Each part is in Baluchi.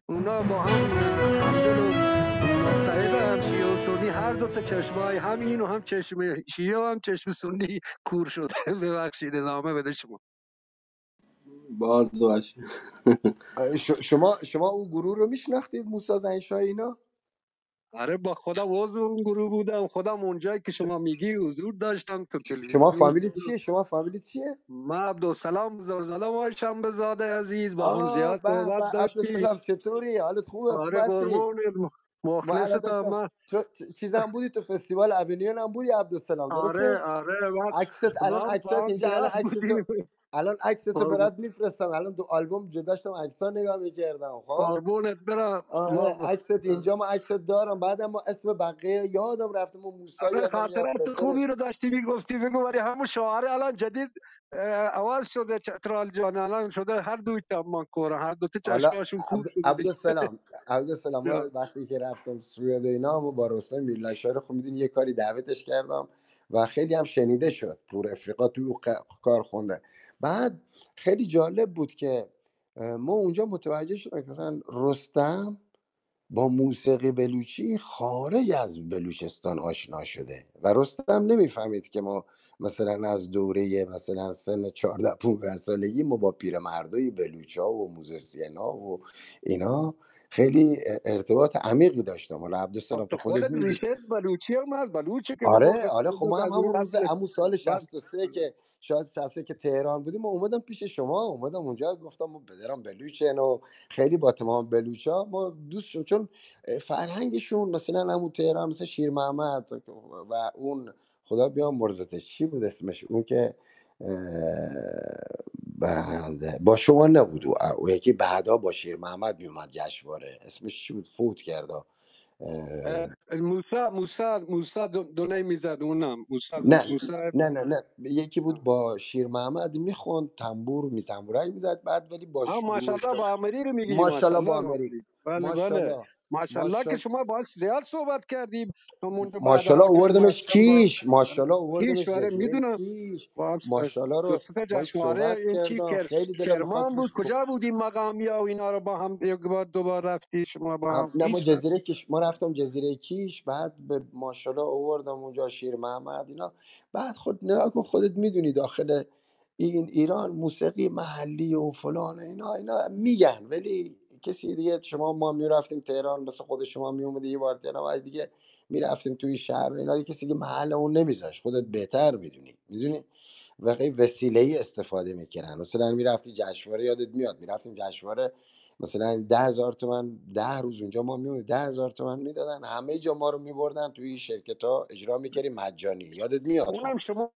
اونا با هم همدل و متحدن، شیعه و سنی، هر دو تا چشمای هم این و هم چشم شیعه و هم چشم سنی کور شده. ببخشید، ادامه بده شما. باز باش. ش- شما شما اون گروه رو میشناختید، موسی زنگشاه اینا؟ آره، با خودم عضو اون گروه بودم، خودم اونجایی که شما میگی حضور داشتم تو تلویزیون. شما فامیلی چیه؟ شما فامیلی چیه؟ من عبدالسلام زلزله و شنبه زاده عزیز با هم آه، زیاد به صحبت به، داشتیم. عبدالسلام، چطوری؟ حالت خوبه؟ آره، خوب هستی؟ قربون، ما الان مخلصتم داشتم من. تو چ- چیزم بودی، تو فستیوال ابینیون هم بودی، عبدالسلام، آره، درسته؟ آره، من عکست الان من عکست با هم اینجا، الان زیاد عکس تو بودیم. الان عکس تو قربون. برات میفرستم. الان دو آلبوم جدا شدم، عکس‌ها نگاه می‌کردم. خب، قربونت برم. آره، ما عکست اینجا، من عکست دارم. بعدم ما اسم بقیه یادم رفته، ما موسی آره، یادم میاد، خاطرات پسرش. خوبی رو داشتی میگفتی. بگو، ولی همون شوهر الان جدید، اه، عوض شده، چترال جان، الان شده هر دوی چمانکورن، هر دو تا حالا چشماشون کور عبد- شده. عبدالسلام، عبدالسلام، ما یا. وقتی که رفتم سوئد و اینا، ما با رستم میرلشار خب میدونی یه کاری دعوتش کردم و خیلی هم شنیده شد پور افریقا تو ق- کار خونده. بعد خیلی جالب بود که اه، ما اونجا متوجه شدم که مثلا رستم با موسیقی بلوچی خارج از بلوچستان آشنا شده و رستم نمیفهمید که ما مثلا از دوره مثلا سن چهارده پونزده سالگی ما با پیرمردای بلوچا و موزیسینا و اینا خیلی ارتباط عمیقی داشتم. حالا عبدالسلام، تو تو خودت خودت می‌دونی. ریشت بلوچی هم هست، بلوچی که آره، بابا آره، خب ما هم همون روز، همون سال شصت و سه که شاید شصت و سه که تهران بودیم، ما اومدم پیش شما، اومدم اونجا، گفتم ما بدرم بلوچن و خیلی با تمام بلوچا ما دوست شدم، چون فرهنگشون مثلا همون تهران، مثلا شیر محمد و اون، خدا بیامرزتش، چی بود اسمش؟ اون که اه، بعد با شما نبود، او او یکی بعدا با شیر محمد میومد جشنواره، اسمش چی بود؟ فوت کرده. اه، اه، موسی، موسی، موسی دو- دونه میزد، اونم موسی، نه، موسی. نه، نه، نه. یکی بود با شیر محمد میخوند، تنبور می تنبورک میزد، بعد ولی با ها، شیر ماشاءالله، با امری رو میگی. ماشاءالله با ماشاءالله امری. می‌گی. بله، بله. ماشاءالله. ماشاءالله که ماشاءالله. شما باش زیاد صحبت کردیم. همونجا بعد ماشاءالله هم که آوردمش ماشاءالله. کیش، ماشاءالله آوردمش کیش، آره، جزیره می‌دونم. کیش. با هم ماشاءالله رو دوست پسر باش جشنواره صحبت این چی کردم. کر-، خیلی دلم کرمان خواست بود، بهش کجا بودیم؟ مقامیا و اینا رو با هم یک بار، دو بار رفتی شما با هم؟ نه، ما هیچ کس. جزیره کیش، ما رفتم جزیره کیش، بعد به ماشاءالله آوردم اونجا شیر محمد اینا. بعد خود نگاه کن، خودت می‌دونی داخل این ایران موسیقی محلی و فلان اینا، اینا می‌گن، ولی کسی دیگه، شما، ما می‌رفتیم تهران، مثل خود شما می‌اومدی یه بار تهران، و دیگه می‌رفتیم توی شهر و اینا، کسی که محل اون نمیذاشت، خودت بهتر می‌دونی، می‌دونی؟ و خیلی وسیله‌ای استفاده می‌کردن. مثلا می‌رفتی جشنواره، یادت میاد، می‌رفتیم جشنواره، مثلا ده هزار تومن، ده روز اونجا ما می‌مونیم، ده هزار تومن می‌دادن، همه جا ما رو می‌بردن توی شرکت‌ها اجرا می‌کردیم مجانی، یادت میاد؟ اونم شما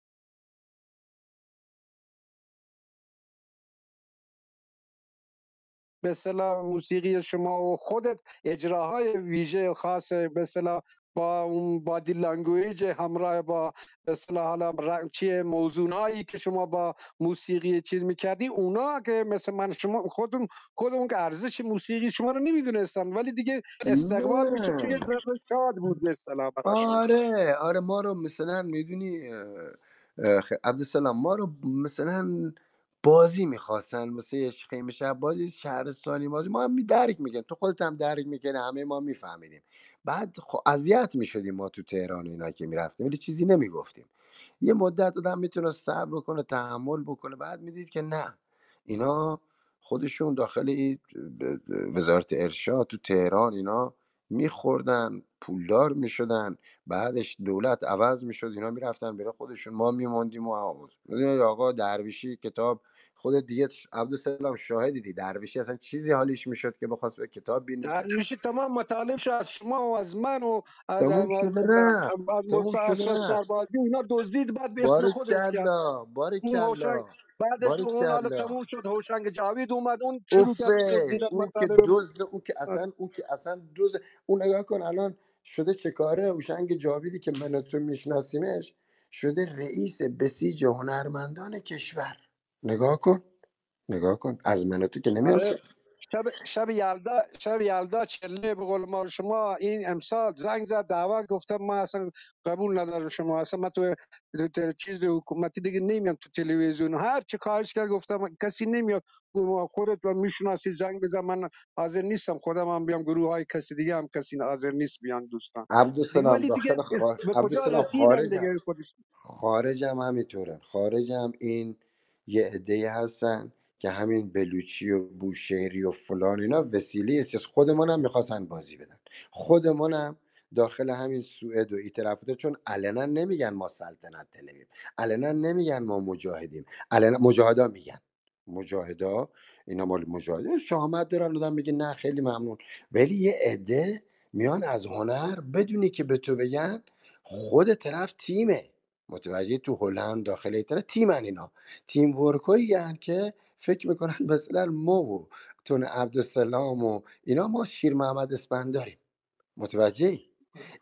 به اصطلاح موسیقی شما و خودت اجراهای ویژه خاص، به اصطلاح با اون بادی لنگویج همراه با، به اصطلاح حالا رنگ چیه، موزونایی که شما با موسیقی چیز می‌کردی، اونا که مثل من شما خودم، خود اون که ارزش موسیقی شما رو نمی‌دونستن، ولی دیگه استقبال می‌شه، چون یه نه. ذره شاد بود به اصطلاح براشون. آره، آره، ما رو مثلا می‌دونی، اه، اه، خ-، عبدالسلام، ما رو مثلا بازی می‌خواستن، مثل یه خیمه شهر بازی، شهرستانی بازی، ما هم می درک می‌کنیم، تو خودت هم درک می‌کنی، همه ما می‌فهمیدیم. بعد خب اذیت می‌شدیم ما تو تهران و اینا که می‌رفتیم، ولی چیزی نمی‌گفتیم. یه مدت آدم می‌تونه صبر بکنه، تحمل بکنه، بعد می‌دید که نه، اینا خودشون داخل این، ب-، ب-، وزارت ارشاد تو تهران اینا می‌خوردن، پولدار می‌شدن، بعدش دولت عوض می‌شد، اینا می‌رفتن برای خودشون، ما می‌ماندیم و آقا، آقا درویشی کتاب، خود دیگه عبدالسلام شاهدی دی، درویشی اصلا چیزی حالیش می‌شد که بخواست به کتاب بینویسه. درویشی تمام مطالبش از شما و از من و از، تموم از، شده رفت. از تموم مسلسل شده رفت. سربازی اینا دزدید، بعد به اسم خودش کرد. بارکلا، این هوشنگ، بارکلا، بعد از اون حالا بارکلا. تموم شد، هوشنگ جاوید اومد، اون چلو کرد اوفه، دزدید اون که مطالب. دزد، اون که اصلا، اون که اصلا دزد. اون نگاه کن الان شده چه کاره، هوشنگ جاویدی که من و تو میشناسیمش، شده رئیس بسیج هنرمندان کشور. نگاه کن، نگاه کن، از من و تو که نمیاد. آره. شب، شب یلدا، شب یلدا چله به قول ما شما این امسال زنگ زد، دعوت، گفتم: «من اصلاً قبول ندارم شما، اصلاً من تو، تو چیز حکومتی دیگه نمیام تو تلویزیون.» هر چی خواهش کرد گفتم: «کسی نمیاد.» گفت: «خودت می‌شناسی، زنگ بزن، من حاضر نیستم خودم هم بیام، گروه های کسی دیگه هم کسی حاضر نیست بیان دوستان.» عبدالسلام، ولی دیگه داخل خا-، به کجا عبدالسلام، رسیدن خارج دیگه هم، خودش. خارج هم همینطورن. خارج هم این یه عده‌ای هستن که همین بلوچی و بوشهری و فلان اینا وسیلهٔ سیاست. خودمان هم می‌خواستن بازی بدن، خودمان هم داخل همین سوئد و این طرف بوده، چون علنا نمیگن ما سلطنت طلبیم، علنا نمیگن ما مجاهدیم، علنا مجاهدا میگن، مجاهدا، اینا مال مجاهده، شهامت دارن، آدم میگه نه خیلی ممنون، ولی یه عده میان از هنر بدونی که به تو بگن خود طرف تیمه. متوجه؟ تو هلند داخل ایتالیا تیمن اینا، تیم ورکایی هن که فکر می‌کنن مثلاً ما و تون عبدالسلام و اینا ما شیر محمد اسپنداریم. متوجه؟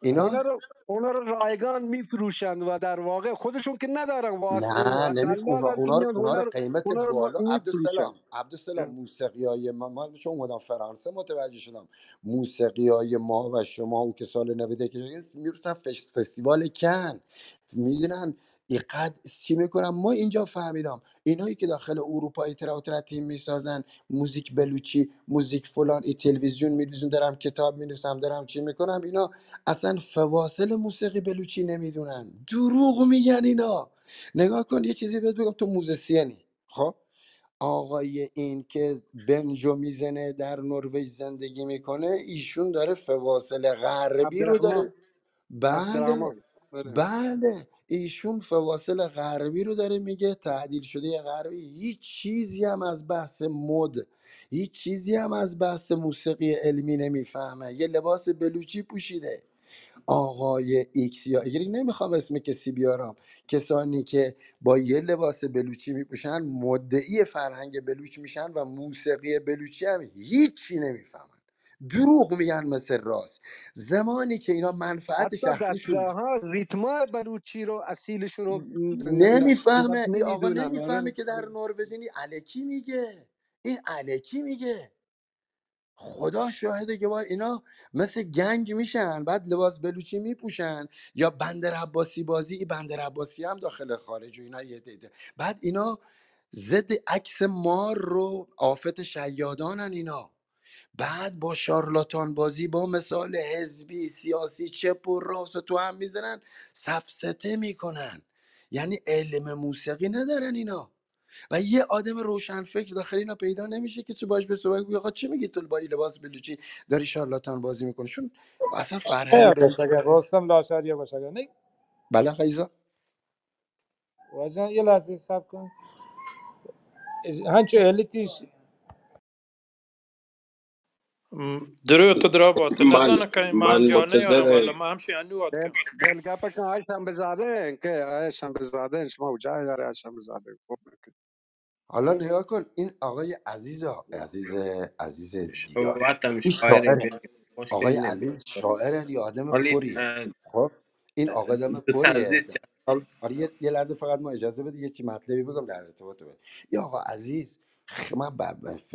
اینا اونا رو، اونا رو رایگان می‌فروشند و در واقع خودشون که ندارن واسطه و نه، نمی‌فروشن. دلال از اونا رو، این میان اونا رو هنر، قیمت اونا رو بالا. عبدالسلام، می‌فروشن. عبدالسلام، جان. موسیقیای ما، من چون اومدم فرانسه متوجه شدم. موسیقیای ما و شما او که سال نود که می‌رسن فش-، فستیوال کن، می‌دونن اینقدر چی می‌کنن. ما اینجا فهمیدم اینایی که داخل اروپا ای طرف و طرف تیم می‌سازن، موزیک بلوچی، موزیک فلان، ای تلویزیون می‌ریزن، دارم کتاب می‌نویسم، دارم چی می‌کنم، اینا اصلاً فواصل موسیقی بلوچی نمی‌دونن. دروغ می‌گن اینا. نگاه کن، یه چیزی بهت بگم، تو موزیسینی، خب؟ آقای این که بنجو می‌زنه، در نروژ زندگی می‌کنه، ایشون داره فواصل غربی رو داره. بله، بله. ایشون فواصل غربی رو داره میگه، تعدیل شده غربی. هیچ چیزی هم از بحث مد، هیچ چیزی هم از بحث موسیقی علمی نمیفهمه. یه لباس بلوچی پوشیده، آقای ایکس یا ایگرگ، نمیخوام اسم کسی بیارم، کسانی که با یه لباس بلوچی میپوشن مدعی فرهنگ بلوچ میشن و موسیقی بلوچی هم هیچی نمیفهمن. دروغ میگن مثل راست. زمانی که اینا منفعت شخصیشون، ریتمای بلوچی رو، اصیلشون رو نمیفهمه. این آقا نمیفهمه که در نروژ این الکی میگه، این الکی میگه. خدا شاهده که با اینا مثل گنگ میشن، بعد لباس بلوچی میپوشن یا بندر عباسی بازی، این بندر عباسی هم داخل خارج و اینا یه ده-، ده-، بعد اینا ضد عکس مار رو آفت شیادانن اینا. بعد با شارلاتان بازی، با مثال حزبی سیاسی چپ و راست تو هم میزنن، سفسطه میکنن. یعنی علم موسیقی ندارن اینا. و یه آدم روشنفکر داخل اینا پیدا نمیشه که تو باش به صحبت بگی: «آقا چی میگی تو با این لباس بلوچی داری شارلاتان بازی میکنی؟» چون اصلاً فرهنگ بلوچی. رستم لاشاری باشه، نه؟ بله، فیضا. واجه یه لحظه صبر کن. هنچو الیتیش. درو تو درا بات. نزانه که من جا نیارم، والا من همشی انو آتکم. دل گپ کن، آی شنبه زاده، که آی شنبه زاده، شما کجا یار آی شنبه زاده؟ خب. حالا نگاه کن، این آقای عزیز، عزیز، عزیز دیدار. این شاعره. آقای عزیز شاعره، یه آدم پریه. خب، این آقا آدم پریه. آره، یه، یه لحظه فقط ما اجازه بده، یه چی مطلبی بگم در ارتباط با این. یه آقا عزیز، خ-، من ب-، ب-، ف-،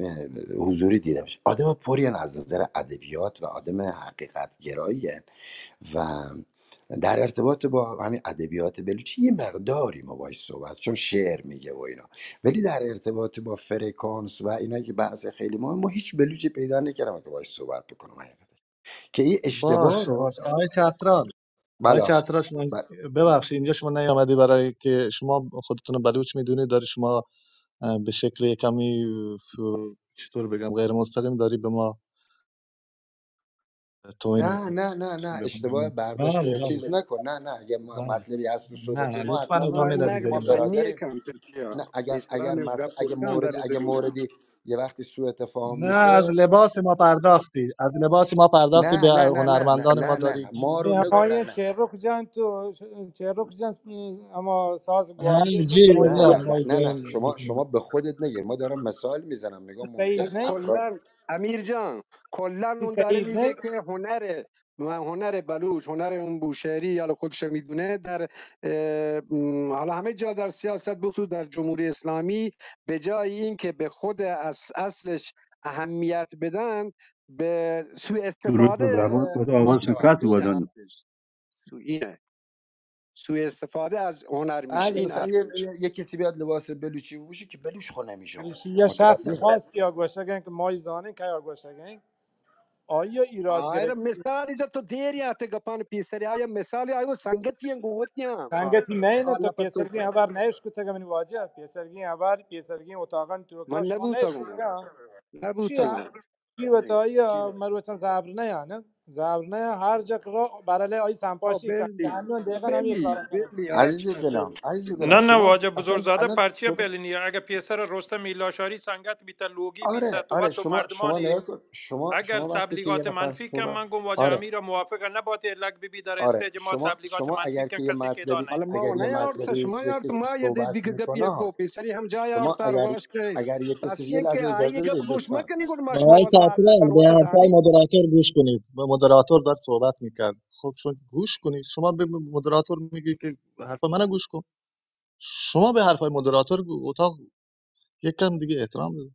حضوری دیدمش. آدم پریه از نظر ادبیات و آدم حقیقت گراییه و در ارتباط با همین ادبیات بلوچی یه مقداری ما باهاش صحبت، چون شعر میگه و اینا، ولی در ارتباط با فرکانس و اینا که بحث خیلی مهم، ما هیچ بلوچی پیدا نکردم که باهاش صحبت بکنم حقیقتش. که این اشتباه باش، رو باش. آقای چترال، بله. آقای چترال، شما، بله. ببخشید، اینجا شما نیامدی برای که شما خودتون بلوچ می‌دونید، داری شما، اه، به شکل کمی، اه، چطور بگم، غیر مستقیم داری به ما توهین می‌کنی. نه، نه، نه، نه، اشتباه برداشت، بله، بله. چیز نکن. نه، نه، اگه م-، بله. مطلبی هست تو صحبت نه، ما لطفاً حتماً ادامه ندید. ما برادریم. نه، اگر، اگر مس-، اگه مورد، اگه موردی یه وقتی سوء تفاهم می‌شه. نه، از لباس ما پرداختی، از لباس ما پرداختی، نه، به نه، نه، نه، هنرمندان نه، ما نه، داری. ما رو نگو، نه، نه. چهرک جان تو، چهرک جان، اما ساز، جی، نه، نه، نه، نه، شما، شما به خودت نگیر، ما دارم مثال می‌زنم، نگاه ممکنه کلاً، امیر جان، کلاً اون داره میگه که هنر و هنر بلوچ، هنر اون بوشهری، حالا خودش می‌دونه، در، اه، م، حالا همه جا در سیاست، بخصوص در جمهوری اسلامی، به جای این که به خود اص-، اصلش اهمیت بدن، به سوء استفاده، درود و برابر. کجا آواز شکست بودن؟ سوء، اینه. سوء استفاده از هنر می‌شه. این یه، یه کسی بیاد لباس بلوچی بپوشه که بلوچ خو نمیشه. یه شخص خاصی آگوشگن که ما زانن که آگوشگن. آیا ایراد آیا گرفت؟ مثال اینجا تو دیر یا تے گپان پیسری، آیا مثال آیا سنگتی ہیں گوتی ہیں. سنگتی نہیں نا، تو پیسرگی خبر نیش کتگ منی واجہ، پیسرگی خبر، پیسرگی اتاقان تو من نبوتگوں. نبوتگوں. چی وتا آیا مروچن زبر نیا نا؟ زبر نیا، هر جک رو برله آی سمپاشی. بلی، بلی، بلی. عزیز دلم، عزیز دلم، نه، نه، واجه بزرگزاده پرچیا بلنی؟ اگه پیسر رستم ایلاشاری سنگت بیتا، لوگی بیتا، تو آره، تو شما، مردمان شما، اگر تبلیغات منفی کن، من گم واجه امیر موافق نباتی، لگ بی بی در استیج ما تبلیغات منفی کن، کسی که دانه. حالا ما نه یار، شما یار، ما یه دیگه گپی کو پیسری هم جای آورتا، رواش که اگر یک کسی از این که آیی گپ گوش مکنی، گوش مکنی. آقای ساتران، به حرفای مدراتور گوش کنید. به مدراتور داشت صحبت می‌کرد. خب شما گوش کنید. شما به مدراتور میگی که حرف منو گوش کن. شما به حرفای مدراتور گو-، اتاق یک کم دیگه احترام بده.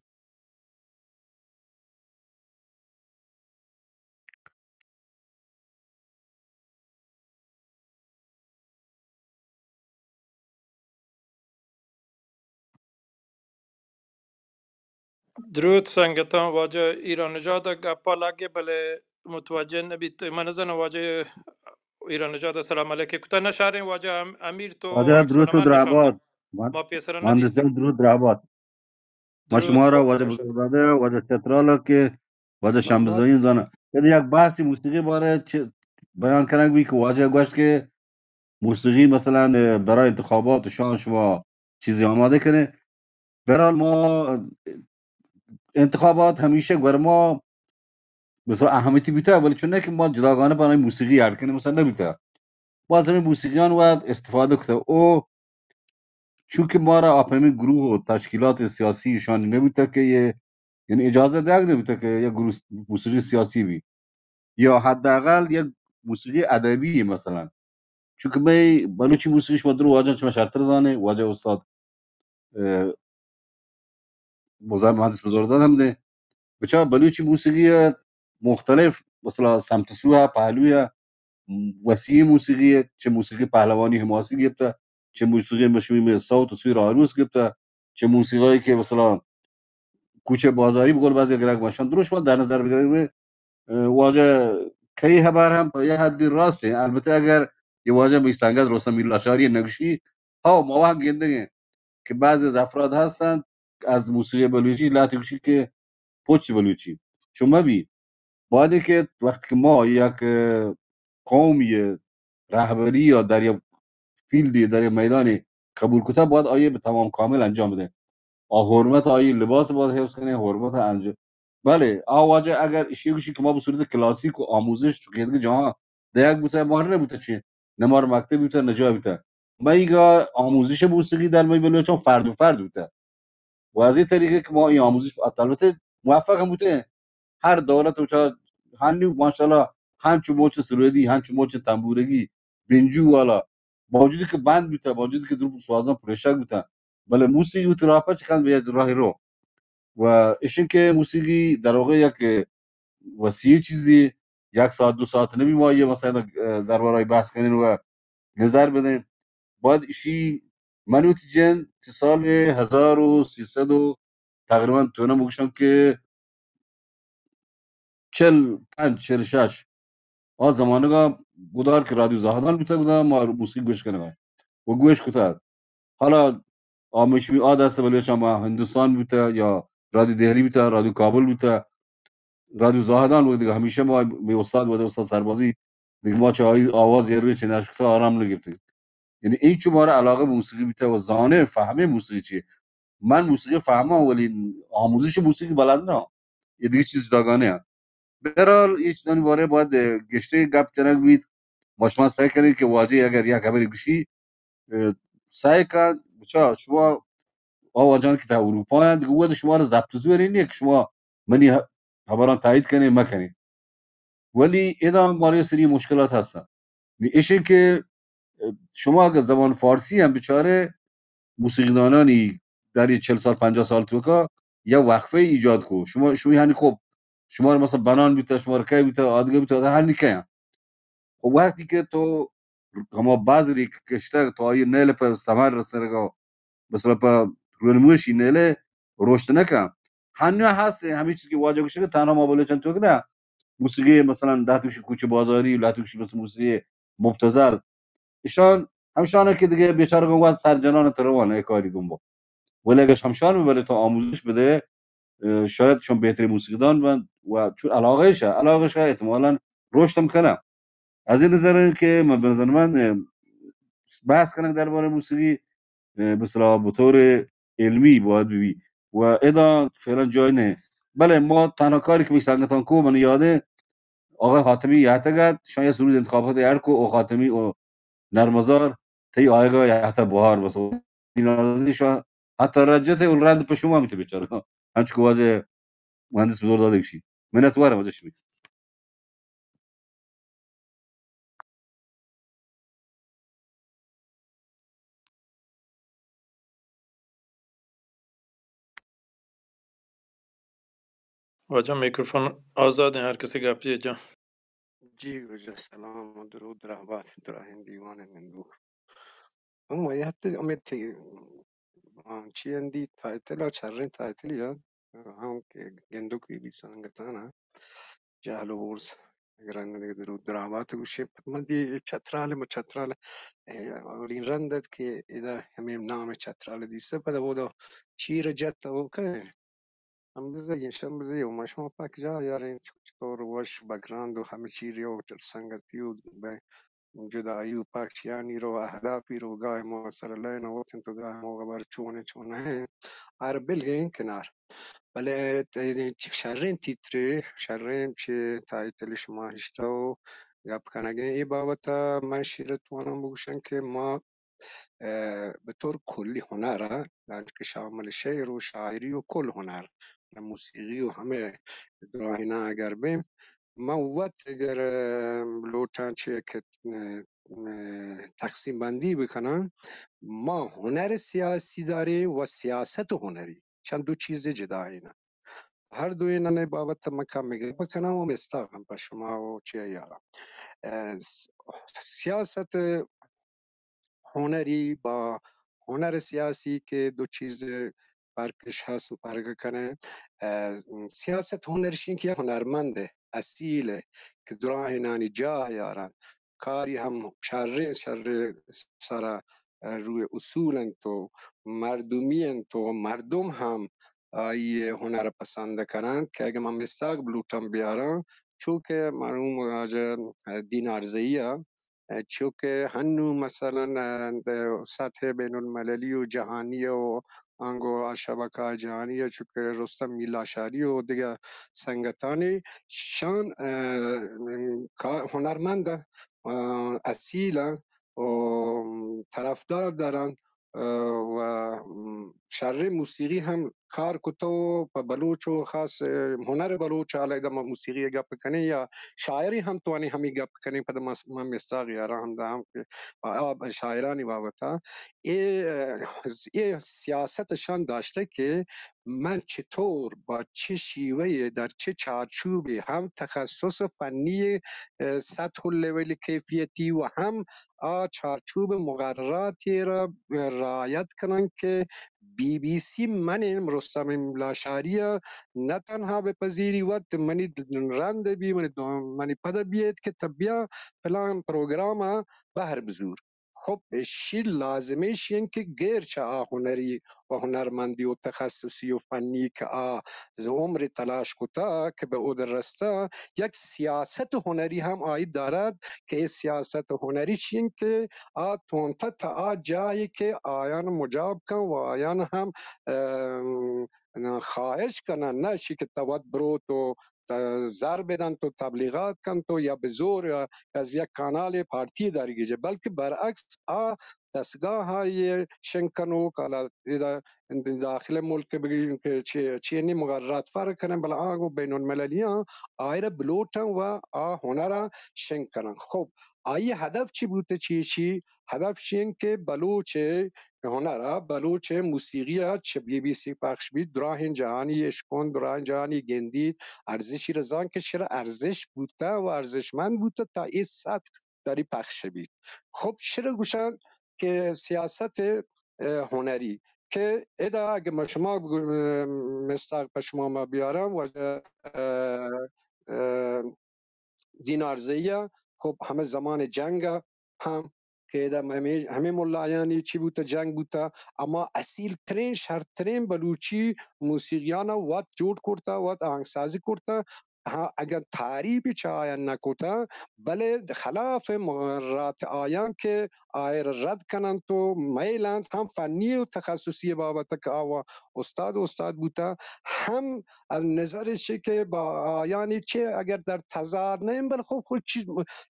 دروت سنگتاں، واجہ ایران نژاد ءَ گپا لگے، بلے متوجہ نہ بیت. من نزاناں واجہ ایران نژاد ءَ سلام علیکے کتا نہ شاریں. واجہ ام-، امیر تو واجہ دروت و درابات. ما پیسرا نہ دیستگ. دروت درابات. ما شما را واجہ بزرگزادہ، واجہ چترال کہ واجہ شمبزائی زاناں. یعنی یک بحثی موسیقی بارے چہ بیان کنگ بی کہ واجہ گوشت کہ موسیقی مثلاً برای انتخابات شان شما چیزی آماده کنه. بهرحال ما انتخابات همیشه گور ما مثلاً اهمیتی بیته، ولی چون نه که ما جداگانه برای موسیقی اڈ کنیم مثلاً نبیته. باز همین موسیقیان وقت استفاده کته. او چونکه ما را آپ همین گروه و تشکیلات سیاسی شان نبیته که یه، یعنی اجازه دهگ نبیته که یه گروه موسیقی سیاسی بی. یا حداقل یک موسیقی ادبی مثلاً. چونکہ مئے بلوچی موسیقی شما درو واجہ شما شرتر زانے، واجہ استاد، اه، مزاحم مہندس بزرگزاد ہم دے. بچا بلوچی موسیقی مختلف مثلاً سمت سو ہے، پہلو ہے، وسیع موسیقی ہے، چہ موسیقی پہلوانی حماسی گپتا، چہ موسیقی مشوی میں صوت سوی راروس گپتا، چہ موسیقی کہ مثلاً کوچہ بازاری بقول بعضی گرگ مشان دروش ما در نظر بگرگ. اه، واجہ کئی ہبر ہم پہ یہ حدی راست ہیں. البتہ اگر یہ واجہ بی سنگت روسن میلا شاری نگشی، ہاو ما وہاں گندگیں کہ بعضی از افراد ہستن از موسیقی بلوچی لاتی گوشی کہ پچ بلوچی. چون مبی، باید کہ وقت کہ ما یک قومی رہبری یا در یک فیلڈی، در یک میدانی قبول کتا، باید آئی بہ تمام کامل انجام بدیں. آ حرمت آئی لباس باید حفظ کنیں، حرمت انجام. بلے آ واجہ اگر اشی گوشی کہ ما بہ صورت کلاسیک و آموزش چکیدگی جہاں دیگ بوتا، مہر نبوتا چی؟ نمار مکتب بوتا، نجا بوتا. مئیگا آموزش موسیقی در مئی بلوچان فرد و فرد بوتا. و از این طریقے کہ ما این آموزش، البتہ موفق ہم بوتے ہیں. ہر دولت وچا ہنی ماشاءاللہ ہنچو موچ سرودی، ہنچو موچ تنبورگی، بنجو والا، باوجود کہ بند بوتا، باوجود کہ دروپ سوازان پریشگ بوتا، بلے موسیقی وتی راہ پچ کند بہ راہ رو. و اشن کہ موسیقی در واقع یک وسیع چیزی، یک ساعت دو ساعت نبی ما یہ مثلاً دربارہ بحث کنین و نظر بدیں. باید اشی من وتی جند چہ سال ہزار و سیصد و تقریباً تو نہ بگشاں کہ چل پنچ، چل شش، آ زمانگا گدار کہ رادیو زاہدان بوتگ، گدا ما موسیقی گوش کنگا و گوش کتگ. حالا آ مشوی آ دست بلوچاں ما ہندوستان بوتہ یا رادیو دہلی بوتہ، رادیو کابل بوتہ، رادیو زاہدان بوتہ. دگہ ہمیشہ ما، مئے استاد بوتہ، استاد سربازی، دگہ ما چہ آئی آواز یے روچے نہ اشکتہ، آرام نہ گپتہ. یعنی اینچو مارا علاقہ موسیقی بوتہ و زانے فہمے موسیقی چیے. من موسیقی فہماں ولی آموزش موسیقی بلد نہ. یہ دگہ چیز جداگانے ہیں. بہرحال، یہ چیزانی بارے باید، اه، گشتے گپ جنگ بیت. ما شما سعی کنیں کہ واجہ اگر یک خبری گوشی، اه، سعی کن، بچا، شما آ واجہان کہ تا اروپا ہیں، دگہ وقت شما را ضبط زوری نیه کہ شما منی ہ-، خبران تایید کنیں، مکنیں. ولی ادا مارے سری مشکلات ہستن. نی اشی کہ، اه، شما اگر زبان فارسی ہم بچارے، موسیقیدانانی در یہ چل سال، پنجاہ سال توکا یا وقفه ایجاد کو. شما، شما یعنی خب، شما رو مثلاً بنان بیتا، شما رو کئے بیتا، آدگه بیتا، آدگه هر نکیان. خب وقتی که تو هما بذری که کشته، تو آیی نیل په ثمر رسنگا، مثلاً په رونموشی نیله رشد نکن. هنو هست، همین چیز که واجه گوشه که تنها ما بلوچان تو که نه، موسیقی مثلاً لهتوشی کوچه بازاری، لهتوشی مثلاً موسیقی مبتذل، ایشان همشانه که دیگه بیچارگان وقت سر جنان تروان ای کاری دنبال. ولی اگه همشان ببره تا آموزش بده، اه، شاید شان بهترین موسیقیدان بند و چون علاقه شه، علاقه شه احتمالاً رشد هم کنه. از این نظر که من، به نظر من، اه، بحث کنگ دربارهٔ موسیقی، اه، به اصطلاح به طور علمی باید ببی و ادا فعلاً جای نه. بله، ما تنها کاری که می سنگتان کو من یاده آقای خاتمی یهتگت، شان یه سرود انتخابات ارکو او خاتمی او نرمزار، تی آیگا یهتا بهار بس. ناراضی شان حتی رجت اول رند په شما میته بیچاره. همچه که واجه مهندس بزرگ داده بشی. منت وارم واجه شمی. واجہ میکروفون آزاد ہیں، ہر کسی گپ جے جان. جی، واجہ سلام و درود رہبات دراہیں دیوان نندوک. ہم یہت ہمیں تھی، آ، چی اندی تائتل ء چریں تائتلی ء ہم کہ گندوک بی بی سنگتانا جہل و برز گرنگ دگہ درود درامات گوشیں. پد من دی چترال، ما چترال، اے، اولین رند ات کہ ادا ہمیں نام چترال دیسہ، پد اودا چیر جت او کئے؟ شمبزئی، شمبزئی و ما شما پاک جا یاریں، چکور وش بگراند و ہمے چیری و سنگتی و بہ جدائی و پاک چیانی رو اہدافی رو گاہ ما سر لین وتن تو گاہ ما خبر چون چون ہیں. آر بلگیں کنار. بلے شریں تیترے، شریں چہ تائتل شما ہشتہ و گپ کنگیں اے بابت ء من شیرت واناں بگوشن کہ ما، ء، بطور کلی ہنر ء، یعنی کہ شامل شعر و شاعری و کل ہنر، موسیقی و ہمے دراہیناں اگر بیں، من وت اگر، ء، لوٹاں چہ کہ، ء، ء، تقسیم بندی بکناں، ما ہنر سیاسی داریں و سیاست ہنری، چند دو چیز جدا ہیں. ہر دوئینانی بابت من کمے گپ کناں و مستاغ ہم پہ شما و چیا یاراں. ء، س-، سیاست ہنری با ہنر سیاسی کہ دو چیز پرکش ہست و پرگ کنیں. ء، سیاست ہنرشی کہ ہنرمند اصیل کہ دراہینانی جاہ یاران، کاری ہم شریں شریں سرا روی اصول انت و مردمی انت و مردم ہم آئی ہنر پسند کنن کہ اگہ من مستاگ بلوٹم بیاراں، چونکہ مرحوم واجہ دینارزئی ء، چونکہ ہنو مثلاً سطح بین المللی و جہانی و آنگو آ شبکہ جہانی ء چونکہ رستم میلاشاری و دگہ سنگتانی شان، ء، کا-، ہنرمند ء، ء، اصیل ء و طرفدار داران، ء، و شریں موسیقی ہم کار کتو پہ بلوچ و خاص، ء، ہنر بلوچ علیحدہ ما موسیقی گپ کنیں یا شاعری ہم توانی ہمی گپ کنیں پد ما، ما مستاغ یارا ہم دا ہم کہ آ شاعرانی بابتا اے، اے سیاست شان داشتگ کہ من چطور با چہ شیوہ ء در چہ چارچوبے ہم تخصص فنی، ء، سطح و لیول کیفیتی و ہم آ چارچوب مقرراتی را رعایت کنن کہ بی بی سی من رستم لاشاری ء نہ تنہا بہ پذیری وت منی رند بی، منی دو-، منی پد بیت کہ تبیا پلان پروگرام ء بہر بزور. خب، اشی لازمی شین کہ غیر چہ آ ہنری و ہنرمندی و تخصصی و فنی کہ آ ز عمر تلاش کتا کہ بہ اود رستا، یک سیاست ہنری ہم آئی دارد کہ اے سیاست ہنری شین کہ آ تونتا تا آ جاہی کہ آیان مجاب کن و آیان ہم، ام، خواہش کنن، نہ اشی کہ توت بروت و ت-، زر بدنت و تبلیغات کنت و یا بہ زور یا از یک کانال پارتی درگیجے، بلکہ برعکس آ دستگاہ آئی شنگ کنوک حالا ادا داخل ملک بگی کہ چی-، چینی مقررات فرق کنن، بلے آ گوں بین المللیاں آئرا بلوٹن و آ ہنرا شنگ کنن. خب، آئی ءِ ہدف چی بوتہ؟ چی ایشی ہدف چی انت کہ بلوچ ءِ ہنر ءَ، بلوچ ءِ موسیقی ءَ چہ بی بی سی پخش بیت، دراہیں جہانی اشکن، دراہیں جہانی گندیت، ارزشی را زان کہ چرا ارزش بوتہ و ارزشمند بوتہ تا اے سطح داری پخش بیت۔ خب، چرا گوشان کہ سیاست، اه، ہنری کہ ادا اگہ ما شما بگو-، اه، مستاق پہ شما ما بیارم، واجہ، اه، اه، دینار زئی ءَ، خب، ہمے زمان جنگ ءَ ہم کہ ادا ہمے، ہمے ملایانی چی بوتہ، جنگ بوتہ، اما اصیل ترین، شرترین بلوچی موسیقیان ءَ وت جوڑ کرتہ، وت آہنگسازی کرتہ۔ ہاں، اگاں تعریف چہ آیان نہ کتہ، بلے خلاف مقررات آیان کہ آئرا رد کننت و میلنت، ہم فنی و تخصصی بابت کہ آوا استاد و استاد بوتہ، ہم از نظر چہ کہ با آیانی چہ اگر در تضاد نہ، بلے خب خود چی،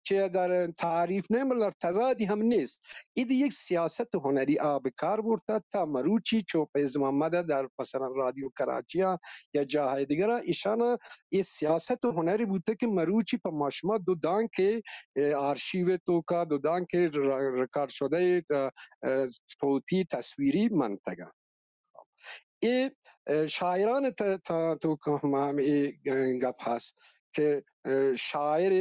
چہ در تعریف نہ، بلے در تضادی ہم نیست۔ اید یک سیاست ہنری آ بکار برتہ تا مروچی چو فیض محمد در مثلاً رادیو کراچی ءَ یا جاہے دگرا ایشانا اے سیاست و ہنری بوتہ کہ مروچی پہ ما شما دو دانکے، اه، آرشیو توکا دو دانکے ر-، ریکارڈ شدہ، اه، اه، صوتی تصویری منتگا۔ اے، اه، شاعران ت-، ت-، توکا ہم، ہم اے گپ ہست کہ، اه، شاعر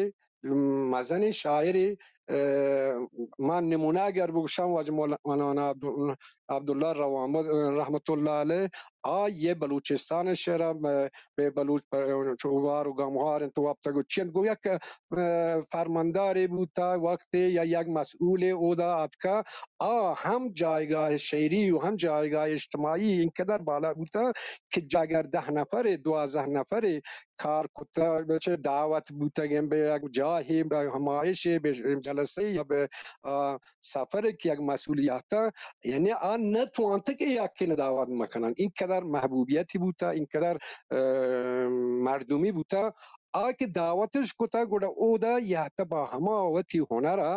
مزنیں شاعرے، اه، من نمونہ اگر بگوشاں، واجہ مولا-، مولانا عبد-، عبداللہ روانبد رحمت اللہ علیہ، آ یہ بلوچستان شعرا، اه، بہ بلوچ پر-، چو وار و گموار انت، وپتگ و چی انت، گو یک، اه، فرماندارے بوتا وقتے یا یک مسئولے اودا آتکا، آ ہم جایگاہ شعری و ہم جایگاہ اجتماعی انقدر بالا بوتا کہ اگر دہ نفرے، دوازدہ نفرے، کار کتہ، چہ دعوت بوتگیں بہ یک جاہے، بہ ہمائشے، بہ جلسے یا بہ، آ، سفرے کہ یک مسئولیت، یعنی آ نہ توانتہ کہ یکین دعوت مکنن۔ اینقدر محبوبیتی بوتہ، اینقدر، اه، مردمی بوتہ۔ آ کہ دعوتش کتہ، گڑا اودا یہتہ با ہما وتی ہنرا،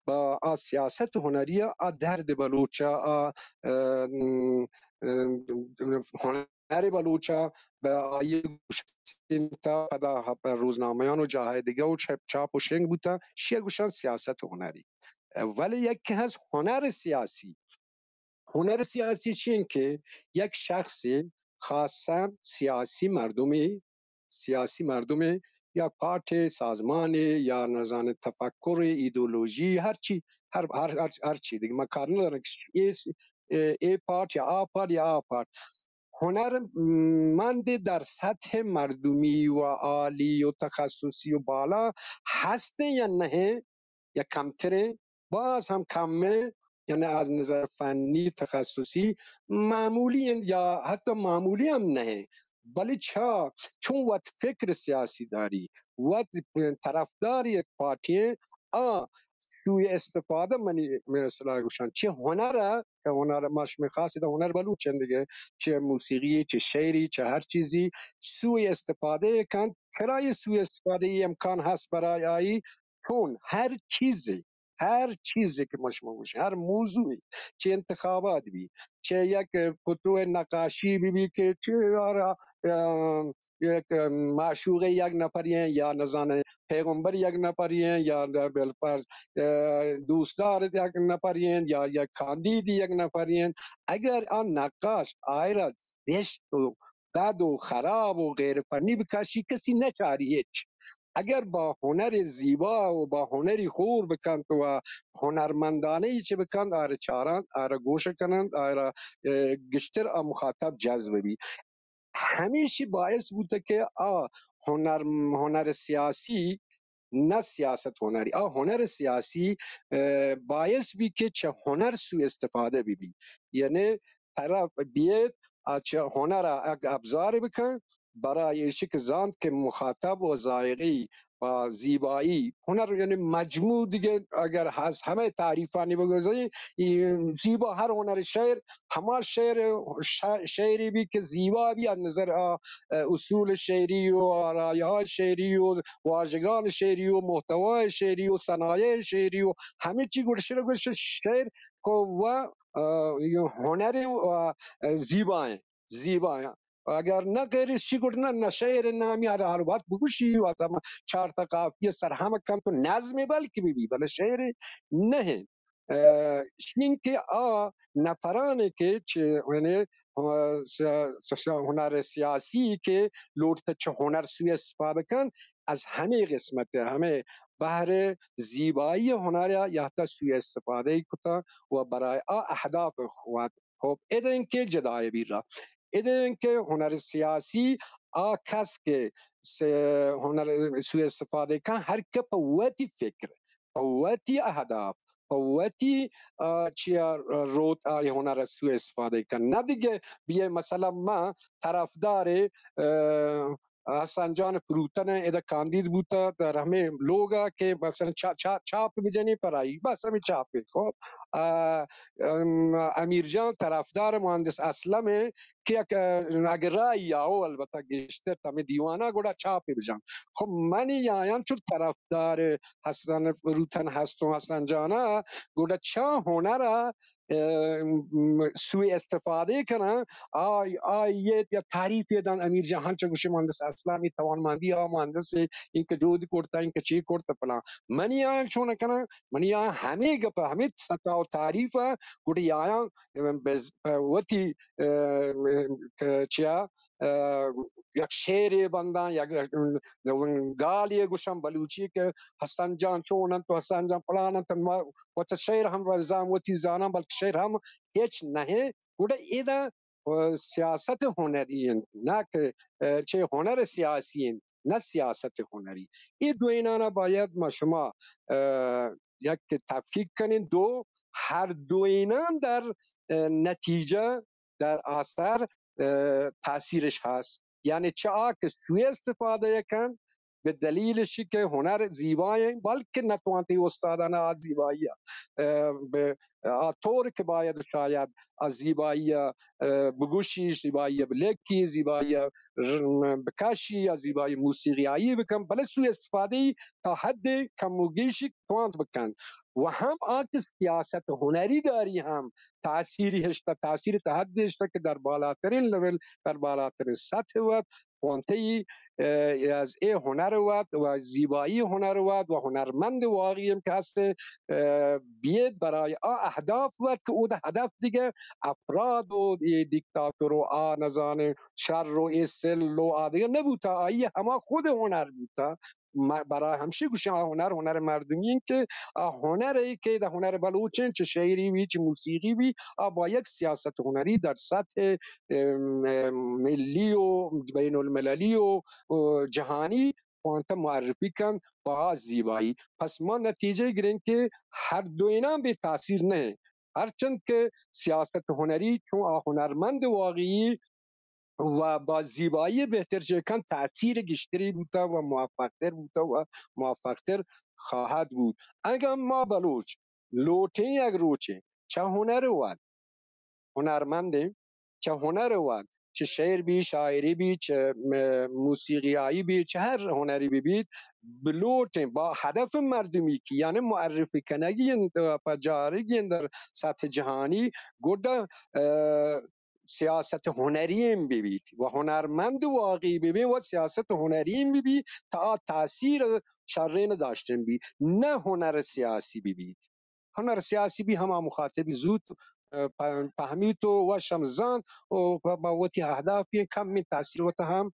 با آ سیاست ہنریا، آ درد بلوچا، آ، اه، اه، ہنر ہنر بلوچا بہ آئی گوشتنتا، پدا روزنامہان و جاہے دگہ و چپ چاپ و شنگ بوتا، شیئے گوشان سیاست ہنری۔ ولے یکے ہست ہنر سیاسی۔ ہنر سیاسی چین کہ یک شخصے، خاصاً سیاسی مردمے، سیاسی مردمے یا پارٹی، سازمانے یا نزانیں تفکر، ایدئولوژی، ہر چی، ہر، ہر، ہر، ہر چی دگہ۔ من کار ندارم کہ اے، اے، اے پارٹ یا آ پارٹ یا آ پارٹ۔ ہنرمند در سطح مردمی و عالی و تخصصی و بالا ہستیں یا نہ، یا کمتریں، باز ہم کم ہیں، یعنی از نظر فنی، تخصصی معمولی ہیں یا حتی معمولی ہم نہیں، بلے چا چون وت فکر سیاسی داری، وت طرفدار یک پارٹی ہیں، آ سوء استفادہ منی مثلا گوشان چہ ہنر ءَ، کہ ہنر ما شمئے خاص ادا ہنر بلوچ اندگہ، چہ موسیقی، چہ شعری، چہ ہر چیزی سوء استفادہ کنت۔ کرا یہ سوء استفادہ یہ امکان ہست برای آئی؟ چون ہر چیزے، ہر چیزے کہ ما شما گوشیں، ہر موضوعے، چہ انتخابات بی، چہ یک پتو نقاشی بی بی کہ چہ ہر، ام، یک معشوقے یک نفری ہیں یا نزانیں پیغمبر یک نفری ہیں یا بالفرض، اه، دوستدار یک نفری ہیں یا یک کاندیدی یک نفری ہیں۔ اگر آ نقاش آئرا زشت و بد و خراب و غیر فنی بکشی، کسی نچاری ہچ۔ اگر با ہنر زیبا و با ہنری خور بکنت و ہنرمندانہ ای چہ بکنت، آرا چارنت، آرا گوش کننت، آرا، اه، گشتر آ مخاطب جذب بی۔ ہمیشی باعث بوتہ کہ آ ہنر، ہنر سیاسی، نہ سیاست ہنری، آ ہنر سیاسی، اه، باعث بی کہ چہ ہنر سوء استفادہ بی بی۔ یعنی طرف بیت، آ چہ ہنر ءَ یک ابزار بکن، برای ایشی کہ زانت کہ مخاطب و ذائقی و زیبایی، ہنر یعنی مجموع دیگہ اگر ہست، ہمے تعریفانی بگوزیں، ای زیبا ہر ہنر شعر، ہما شعر، ش-، شعری بی کہ زیبا بی از نظر آ، اه، اصول شعری و آرایہ شعری و واژگان شعری و محتوای شعری و صنایع شعری و ہمے چی گوشش گوش شعر کو و، اه، یہ ہنر و، اه، زیبا ہیں، زیبا ہیں۔ اگر نہ غیر اشی گڑ نہ، نہ شعر نامی ہر حال وقت بگوشی، وقت ہم چار تا قافیہ سر ہم کنت و نظم بلکہ بی بی، بلے شعر نہ۔ اه، شین کہ آ نفرانی کہ چہ، یعنی، اه، س-، س-، ہنر سیاسی کہ لوٹت چہ ہنر سوء استفادہ کن، از ہمے قسمت، ہمے بہر زیبائی ہنر یا تا سوء استفادہ کتا و برای آ اہداف خوات۔ خب، اد انکہ جدای بیرا۔ اد انکہ ہنر سیاسی آ کس کہ سے ہنر سوء استفادہ کن، ہر کہ پہ وتی فکر، پہ وتی اہداف، پہ وتی، آ، چیا روت آئی ہنر سوء استفادہ کن۔ نہ دگہ بیئے مثلاً ما طرفدار، آ، حسن جان فروتن ادا کاندید بوتا در ہمیں لوگا کہ مثلاً چا-، چا-، چاپ بجنی پرائی، بس ہمیں چاپ۔ خب، آ، ام، امیر جان طرفدار مہندس اسلم کہ اگ-، اگر رای آو البتہ گیشتر تمہیں دیوانا گڑا چاپ بجن۔ خب منی آیان چون طرفدار حسن فروتن ہستوں حسن جانا گڑا چا ہنرا اه، م-، سوء استفادہ کناں، آ، آ، یہ یا تعریف یہ دن امیر جان ہنچو گوشے مہندس اسلامی توانمندی آ مہندس انکہ جہد کرتا، انکہ چی کرتا پلان۔ منی آیاں چون کناں، منی آیاں ہمیں گپ، ہمیں ستا و تعریف گڑی آیاں، ام، بز-، وتی، اه، ک-، چیا، اه، یک شعرے بنداں، یک، اه، گالے گوشاں بلوچی کہ حسن جان چون انت و حسن جان پلان انت، ما وت شعر ہم زان، وتی زاناں، بلکہ شعر ہم ہچ نہ انت۔ گڑا ادا، اه، سیاست ہنری انت، نہ کہ، اه، چہ ہنر سیاسی انت، نہ سیاست ہنری۔ اے دوئینانا باید ما شما، اه، یک تفکیک کنیں، دو، ہر دوئینان در، اه، نتیجہ در آثار، اه، تاثیرش ہست۔ یعنی چہ آ کہ سوء استفادہ کن، بہ دلیل اشی کہ ہنر زیبائیں، بلکہ نتوانتی استادانہ آ زیبائی ء، اه، بہ آ طور کہ باید شاید آ زیبائی ء، اه، بگوشی، زیبائی ء بلکی، زیبائی ء ر-، بکشی یا زیبائی موسیقی آئی بکن، بلے سوء استفادہ ای تا حد کم و گیشی توانت بکن۔ و ہم آ کہ سیاست ہنری داری ہم تاثیری ہشتہ، تاثیر تا حد ہشتہ کہ در بالاترین لیول، در بالاترین سطح وت وانتئی، اه، از اے ہنر وت و زیبائی ہنر وت و ہنرمند واقعی ہم کہ ہستیں، اه، بیت برای آ اہداف وت کہ اود ہدف دگہ افراد و اے دیکتاتور و آ نزانیں شر و اے سل و آ دگہ نبوتا، آئی ہما خود ہنر بوتا۔ ما-، برای ہمشی گوشاں آ ہنر، ہنر مردمی انت کہ آ ہنر ای کہ دا ہنر بلوچ انت، چہ شعری بی، چہ موسیقی بی، آ با یک سیاست ہنری در سطح ام، ام، ملی و بین المللی و، و جہانی وانتہ معرفی کنت با آ زیبائی۔ پس ما نتیجہ گریں کہ ہر دوئیناں بے تاثیر نہ انت۔ ہرچند کہ سیاست ہنری چون آ ہنرمند واقعی و با زیبائی بہتر چہ کن تاثیر گشتری بوتا و موفق تر بوتا و موفق تر خواہد بود۔ اگاں ما بلوچ لوٹیں یک روچے چہ ہنر وت ہنرمندیں، چہ ہنر وت، چہ شعر بی، شاعری بی، چہ م-، موسیقی آئی بی، چہ ہر ہنری بہ بیت، بلوٹیں با ہدف مردمی کی، یعنی معرفی کنگی انت، پجارگی انت در سطح جہانی، گڈا، اه، سیاست ہنری بہ بیت و ہنرمند واقعی بہ بیت و سیاست ہنری بہ بیت تا آ تاثیر شرین داشتن بی، نہ ہنر سیاسی بہ بیت۔ ہنر سیاسی بی ہما مخاطبی زوت، اه، پ-، پہمیت و وش ہم زانت و پ-، پہ وتی اہدافی کمیں تاثیر وتا ہم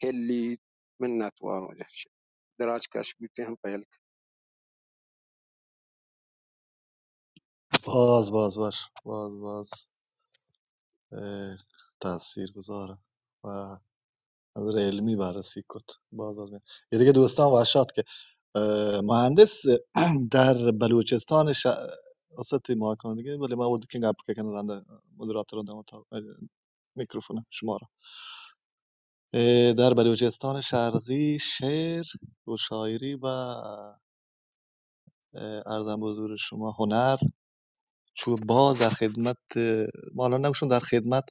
ہلیت۔ منت وار واجہ۔ دراج کش بیتے ہم پہل۔ باز، باز وش، باز، باز، اه، تاثیر گذار و نظر علمی بررسی کت۔ باز، باز۔ اے دگہ دوستاں وش آت کہ، اه، مہندس در بلوچستان ش-، وسط محاکمہ دگہ، بلے ما اردو کہ گپ کنیں رندا مدراتر دمتا میکروفون شمارا۔ اه، در بلوچستان شرقی شعر و شاعری و اه، عرضم به حضور شما، هنر چو باز در خدمت، اه، ما الان نگوشم در خدمت،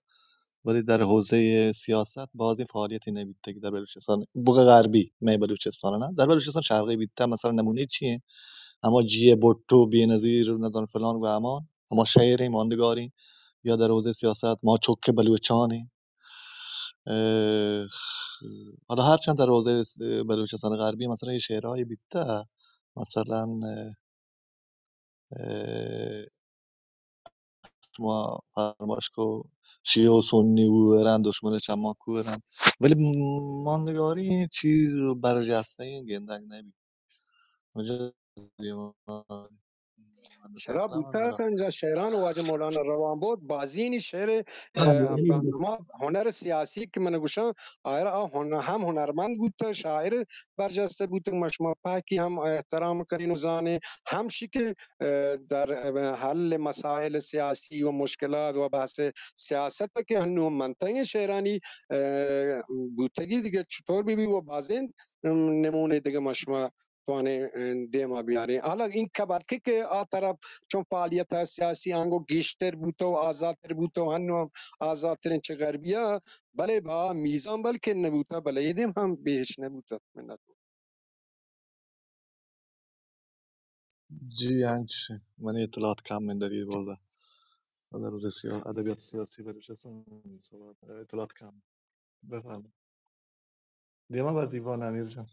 ولی در حوزهٔ سیاست بازیں فعالیتی نبیتگ در بلوچستان، بگا غربی، مئے بلوچستان نه، در بلوچستان شرقی بیتگ، مثلاً نمونه چی انت؟ اما جی اے بھٹو، بینظیر، نزان فلان و همان، اما شعریں، ماندگاریں، یا در حوزهٔ سیاست ما چک بلوچانیں، اه، حالا هرچند در حوزهٔ س-، بلوچستان غربی مثلاً یه شعرهایی بیته، مثلاً، اه، اه، شما فرمایش کو شیعه و سنی او ورن، دشمن چما کو ورن، ولی ماندگاری این چیز برجسته این گندگ نبی. اونجا دیوان چرا بوتگ انجا شعران واجہ مولانا روان بود، بازینی شعر، اه، ہما ہنر سیاسی کہ من گوشاں، آئرا آ ہن-، ہم ہنرمند بوتگ، شاعر برجستہ بوتگ، ما شما پاکی ہم احترام کنین و زانیں، ہم شی کہ، اه، در، اه، حل مسائل سیاسی و مشکلات و بحث سیاست کہ ہنو منتگیں شعرانی، اه، بوتگی دیگہ چطور بی بی و بازین، ام، نمونے دیگہ ما شما توانیں، اه، دیما بیاریں۔ حالا این کبر کہ، کہ آ طرف چون فعالیت سیاسی آنگو گیشتر بوتو، آزادتر بوتو، ہنو ہم آزادترین چہ غربیا، بلے با میزان بلکہ نبوتا، بلے یہ دیم ہم بیش نبوتا۔ منت۔ جی، انچش منی اطلاعات کم ایں در اے بوزا. در حوزهٔ سیا-، ادبیات سیاسی بلوچستان اطلاعات کم. بفرمایید. دیما بر دیوان امیر جان.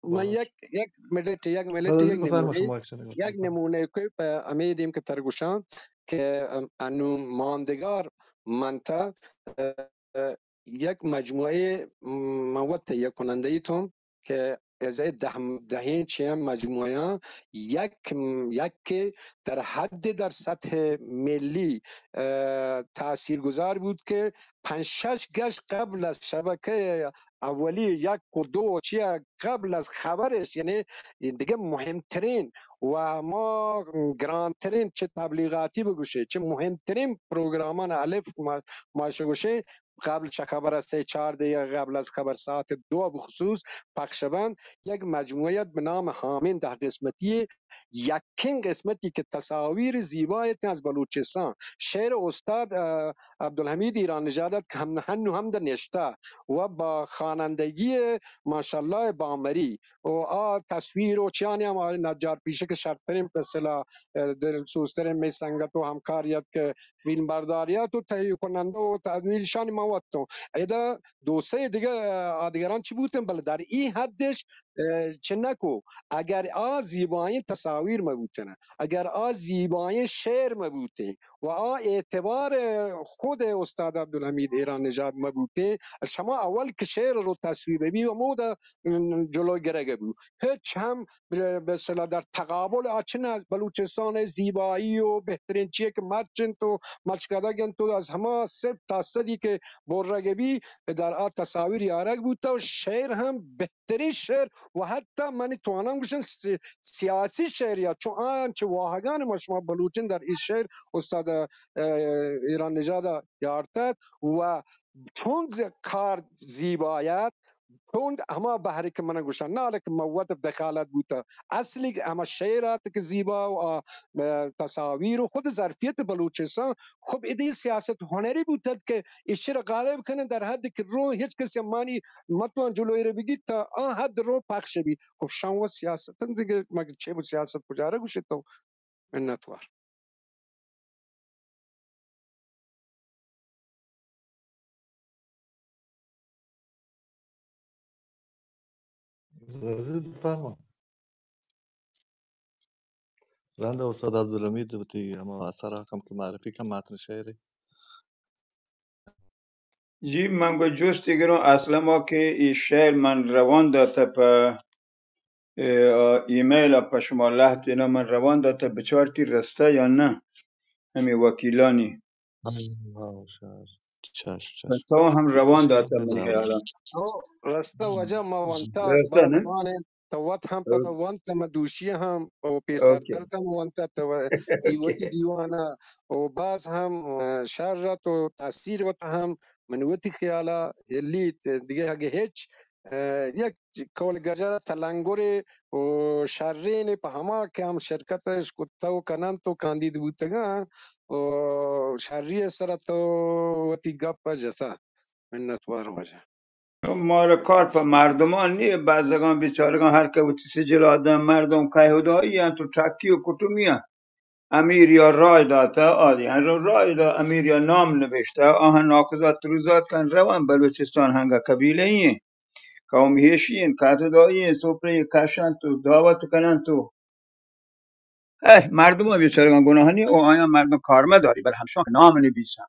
من باش. یک، یک منٹ، یک منٹ، سادہ یک بفرما نمونه، شما یک یک نمونه که په همهٔ دیم که ترگوشان که، ام، انو ماندگار منته، اه، اه، یک مجموعه، م، من وت تهیه کننده ایتون که از ای ده، دهین چیان مجموعه یک، یک که در حد در سطح ملی، اه، تاثیرگذار بود که پنج شش گشت قبل از شبکهٔ اولی یک و دو چیا قبل از خبرش، یعنی دیگه مهمترین و ما گرانترین چه تبلیغاتی بگوشه، چه مهمترین پروگرامان الف ما، ما گوشه قبل چه خبر است، سه چهار دقیقه قبل از خبر ساعت دو بخصوص پخش بند، یک مجموعه به نام هامین ده قسمتی، یکین قسمتی که تصاویر زیبای از بلوچستان، شعر استاد، اه، عبدالحمید ایران نژاد ات که هم، هنو هم در نشته و با خوانندگی ماشاءالله بامری و آ تصویر و چیانی هم آ نجار پیشک شرترین به اصطلاح، اه، دلسوزترین می سنگت و همکاری ات که فیلم برداری ات و تهیه کننده و تدویرشانی من وتون. ادا دو سه دیگه، اه، آدگران چی بوتن، بله در این حدش، اه، چه نکو. اگر آ زیبایین تصاویر مبوتن، اگر آ زیبایین شعر مبوتن و آ اعتبار خود استاد عبدالحمید ایران نژاد مبوتن، شما اول که شعر رو تصویر ببی و مودا جلو گرگ بو. هیچ هم به، به اصطلاح در تقابل آ چه نه، بلوچستان زیبایی و بهترین چیه که مرچ انت و مچکدگ انت و از همه صفر تا صدی که برگ بی در آ تصاویر یارگ بوتا و شعر هم بهترین شعر و حتی من توانم گوشن سی-، سیاسی شعر یا چون آن چه واهگان ما شما بلوچن در این شعر استاد، اه، ایران نژاد یارتد و چون ز-، کار زیبایت، چون هما بهره که من گوشان، نه حالا که من وت دخالت بوتا، اصلی که هما شعرات که زیبا و آ، اه، تصاویر و خود ظرفیت بلوچستان، خب ادی سیاست هنری بوتد که ایشی را غالب کنن در حدی که رو هیچ کسی مانی متوان جلوی را بگیت تا آ حد رو پخش بی. خب شان و سیاست دیگه مگه چه بو سیاست کجا را گوشت تو؟ منتوار. بفرما. رند استاد عبدالحمید وتی ہما اثر ء کم کہ معرفی کن متن شعر ء. جی، من گو جستی گروں، اصلا ما کہ ای شعر من روان داتہ پہ، اه، ایمیل ء پہ شما لہت اینا من روان داتہ بچارتی رستہ یا نہ؟ ہمیں وکیلانی. ہاں، ہاں، شعر. چش، چش. تو ہم روان داتہ من خیال ء. تو رستہ واجہ ما ونتا رستہ نہ؟ تو وت ہم پدا ونت، من دوشی ہم و پیسرتر ہم ونت تو ای وتی دیوانا و باز ہم، اه، شر ات و تاثیر وت ہم من وتی خیالا یلیت. دیگه اگه ہچ، اه، یک قول گجر تلنگرے و شرین پہ ہما کہ ہم شرکت اش کتہ و کننت و کاندید بوتگاں و شری سر تو وتی گپ جتا. منت وار واجہ. مارا کار پہ مردمان نیہ، بزگاں بیچارگاں ہر کہ وتی سجل آدم مردم کہودائی انت و ٹکی و کٹومی انت. امیریا رای داتا، آدی ہن رو رای دا، امیریا نام نبشتہ، آہاں ناکوزات تروزات کن روان بلوچستان ہنگا قبیلہ ای ہیں، قوم ہیشی ہیں، کاتو دائی ہیں، سوپرے کشن تو دعوت کنن تو۔ اے، مردم بیچارگان گناہ نی، او آیا مردم کارمہ داری، بل ہمشان نام نبیسن۔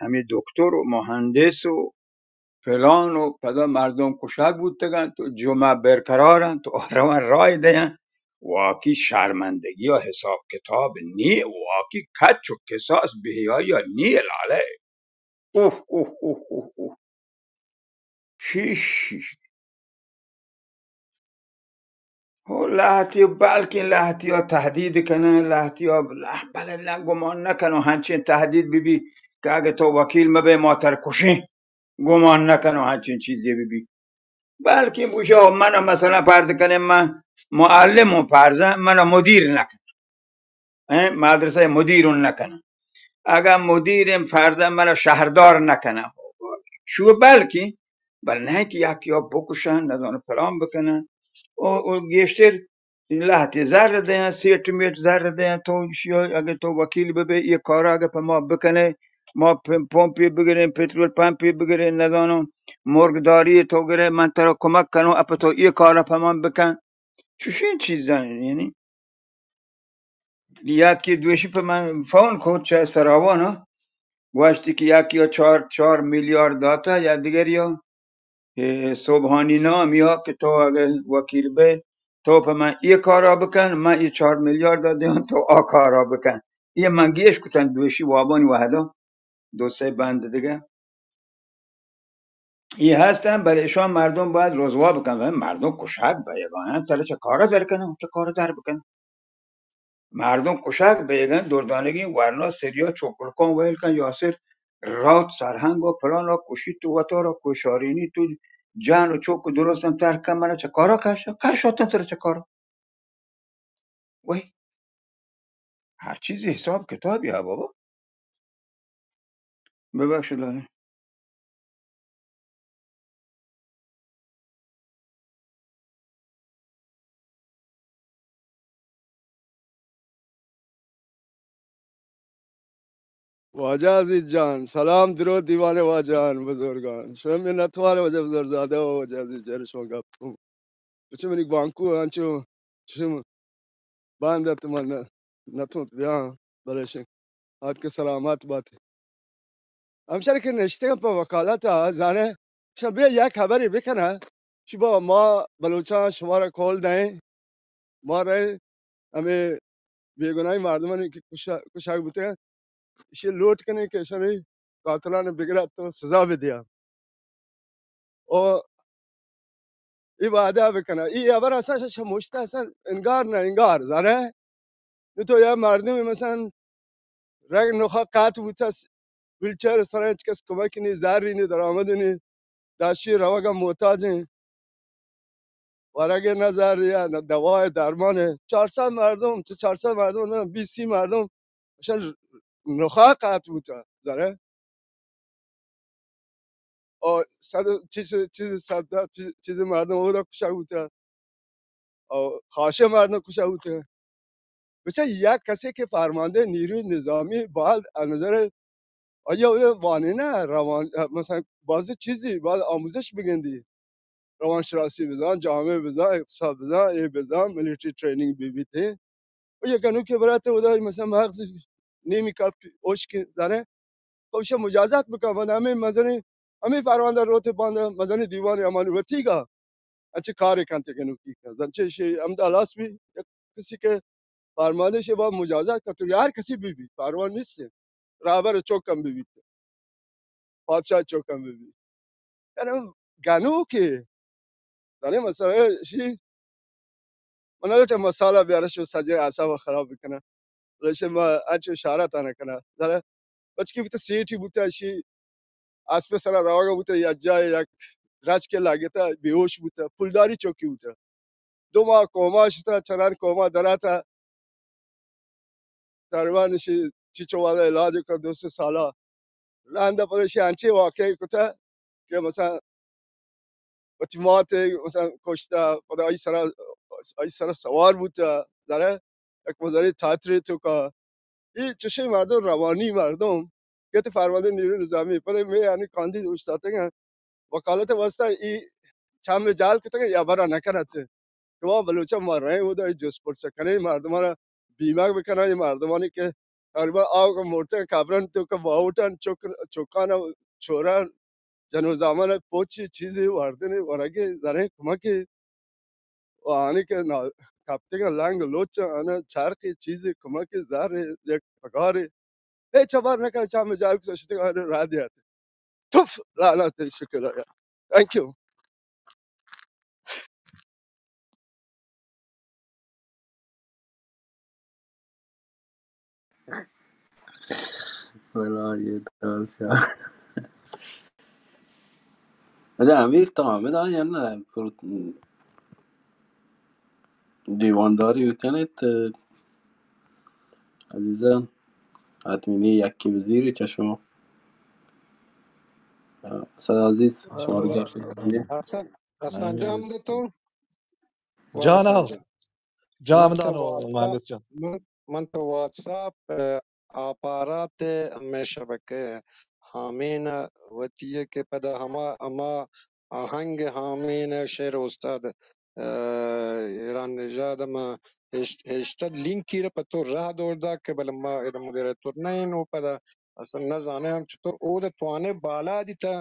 ہمیں دکتر و مہندس و فلان و پدا مردم کشگ بوتگن تو جمعہ برقرارن تو روان رای دین۔ واقعی شرمندگی و حساب کتاب نی، واقعی کچ و کساس بہیائی نی لاله۔ اوہ، اوہ، اوہ، اوہ، اوہ۔ شیش، شیش۔ ہو، لہتی، بلکیں لہتی ءَ تہدید کنن، لہتی ءَ، لہ-، بلے نہ گمان نہ کنو ہنچیں تہدید بہ بی کہ اگہ تو وکیل مہ بئے ما تر کشیں۔ گمان نہ کنو ہنچیں چیزے بہ بی۔ بلکیں بوشا من مثلاً فرض کنیں من معلم ہوں فرض من مدیر نہ کناں۔ ایں، مدرسہ مدیر نہ کناں۔ اگاں مدیر ایں، فرضاً منا شہردار نہ کناں۔ شو بلکیں، بل نہ کہ یکی ءَ بکشاں، نزاناں پلان بکناں۔ او، او گیشتر لہتے زر دیاں، سیٹ میٹ زر دیاں، تو ایشی ءَ اگہ تو وکیل بہ بئے، یہ کارا اگہ پہ ما بکنے، ما پ-، پمپے بگریں، پٹرول پمپے بگریں، نزاناں مرگداری تو گرے، من ترا کمک کنوں، اپہ تو یہ کارا پہ من بکن۔ چوشیں چیزاں یعنی یکے دوشی پہ من فون کت چہ سراوان ءَ، گوشتی کہ یکے ءَ چار، چار میلیارد داتا یا دگرے ءَ، اے سبحانی نامی ءَ کہ تو اگہ وکیل بئے، تو پہ من اے کارا بکن، من اے چار میلیارد ءَ دیاں، تو آ کارا بکن۔ اے من گیش کتن دوشی وابانی وہدا، دو سئے بند دگہ۔ اے ہستن، بلے اشان مردم باید رزوا بکن، مردم کشگ بئیگا انت، ترا چہ کارا در کنن، چہ کارا در بکن۔ مردم کشگ بئیگ انت، دردانگیں ورنا سریا چکلکاں ویل کن، یاسر روت سرہنگ و پلان ءَ کشیت و وتارا کوشارینیت و جان و چک و درستاں ترک کن، منا چہ کارا کش، کش آتن ترا چہ کارا۔ وہی۔ ہر چیزی حساب کتابی ہا بابا۔ ببخش لالا۔ واجہ عزیز جان، سلام، درود دیوان واجہان، بزرگان۔ شما منتوار واجہ بزرگزادہ و واجہ عزیز جان، شما گپ کن۔ بچہ منی بانکو انچو شما بند ات من نہ، نتونت بیاں، بلے شنگ آتکہ سلامت بات۔ ہمشر کہ نشتگاں پہ وکالت ءَ، زانے، شما بیا یک خبرے بکنہ، شما ما بلوچاں شمارا کول دئیں، ما رئے ہمے بیگناہیں مردمانی کہ کشا-، کشگ بوتگاں، ایشی لوٹ کنیں کہ ایشانی قاتلان بگرات و سزا بدیا۔ او اے وعدہ بکنہ۔ اے ہبر اصلاً شہ مشت اصلاً انگار نہ انگار، زانے؟ نو تو یا مردم مثلاً رگ نخا قطع بوتہ، ویلچر سرا ہچ کس کمک نی، زری نی، درآمد نی، داشی روگا محتاج ہیں۔ ورگ نہ زر یا نہ دوا درمان ہے۔ چار سد مردم، چہ چار سد مردم نہ بیست سی مردم اصلاً نخا قطع بوتہ، زانے؟ او صد چیز، چیز صد چیز، چیز مردم اودا کشگ بوتہ، او خاص مردم کشگ بوتہ۔ بچہ یک کسی کہ فرماندہ نیروی نظامی باز از نظر آیا اودا وانینہ روان، مثلاً بعضی چیزی، بعض آموزش بگندی، روانشناسی بزان، جامعہ بزان، اقتصاد بزان، اے بزان، ملیٹری ٹریننگ بی بیت۔ و یک گنوکے برات اودا مثلاً مغز نیمی کپ اوشک زانے، خب ایشی مجازات بکن، بند ہمے مزنیں، ہمے فرماندہ روت بند مزنیں دیوان امان وتیگا، اچھے کارے کنت گنوکی کن۔ زنچہ ایشی ہمدا ہلاس بی، یک کسی کہ فرماندہ ایشی با مجازات کن، تو یار کسی بی بی، پروا نیست۔ رہبر چوکم بی بیت، پادشاہ چوکم بی بیت۔ یعنی گنوکے، یعنی مثلاً ایشی من لوٹاں مثال بیارا شو سجے اعصاب خراب بکناں۔ ریشے ما انچو اشارہ تانا کناں۔ ذرا بچکی بوتا، سیٹی بوتا، اشی اسپے سرا روگا بوتا، یا جائے یک درچکے لگتا، بے ہوش بوتا، پلداری چوکی بوتا۔ دو ماہ کوما شتا، چنان کوما دراتا۔ طالبان اشی چیچو والا علاج کت دو سے سالا۔ رندا پدا اشی انچے واقعہ کتا کہ مثلاً وتی مات ء مثلاً کشتہ، پدا آئی سرا، آئی سرا سوار بوتہ، زانہ، یک مزنیں تاترے توکا، اے چشیں مردم، روانی مردم، کہ تئی فرماندہ نیروی نظامی، پرے میں یعنی کاندید اوشتاتگ ہیں، وکالت واسطہ ای چم جال کتگ یا برا نہ کنت۔ تو بلوچا ما رہے، وہ دا جس پرس کنے مردمانا بیمہ بکنن، یہ مردمانی کہ تقریباً آو کہ مرتن، قبرن تو کہ باوٹن، چک، چکان، چوران، جنو زامان پوچی چیزی وردن ورگی زریں کمکی و آنی کہ نا-، کپتگاں لنگ لوچ، آنا چرخی چیزی کمکی زر یک پگاری۔ ہچ خبر نہ کن، چم جال کتگ شتگ، آنا را دیات۔ تف، لعنت شکر آیا۔ Thank you. بلا یہ دال سیاہ۔ اچھا، امیر تو حامد آ یا نہ؟ پر دیوانداری بکنیت، عزیزان، حتمی نی یکی بزیری چشو۔ اسد عزیز، شما رو گپ کنید۔ حسن، حسن جان دے تو؟ جان حسن آؤ۔ جان۔ جان من تو دانو واتساپ، مہندس جان۔ من، من تو واتساپ، آپارات ہمیں شبکہ ہامین وتی ہے کہ پدا ہما، ہما آہنگ ہامین شعر استاد، آ، ایران نژاد ما ہشت، ہشتاد لنکی را پہ تو راہ دور دا کہ بلے ما ادا مدیریتور نہ ایں و پدا اصلاً نہ زانے ہم چطور اود توانئے بالادی تا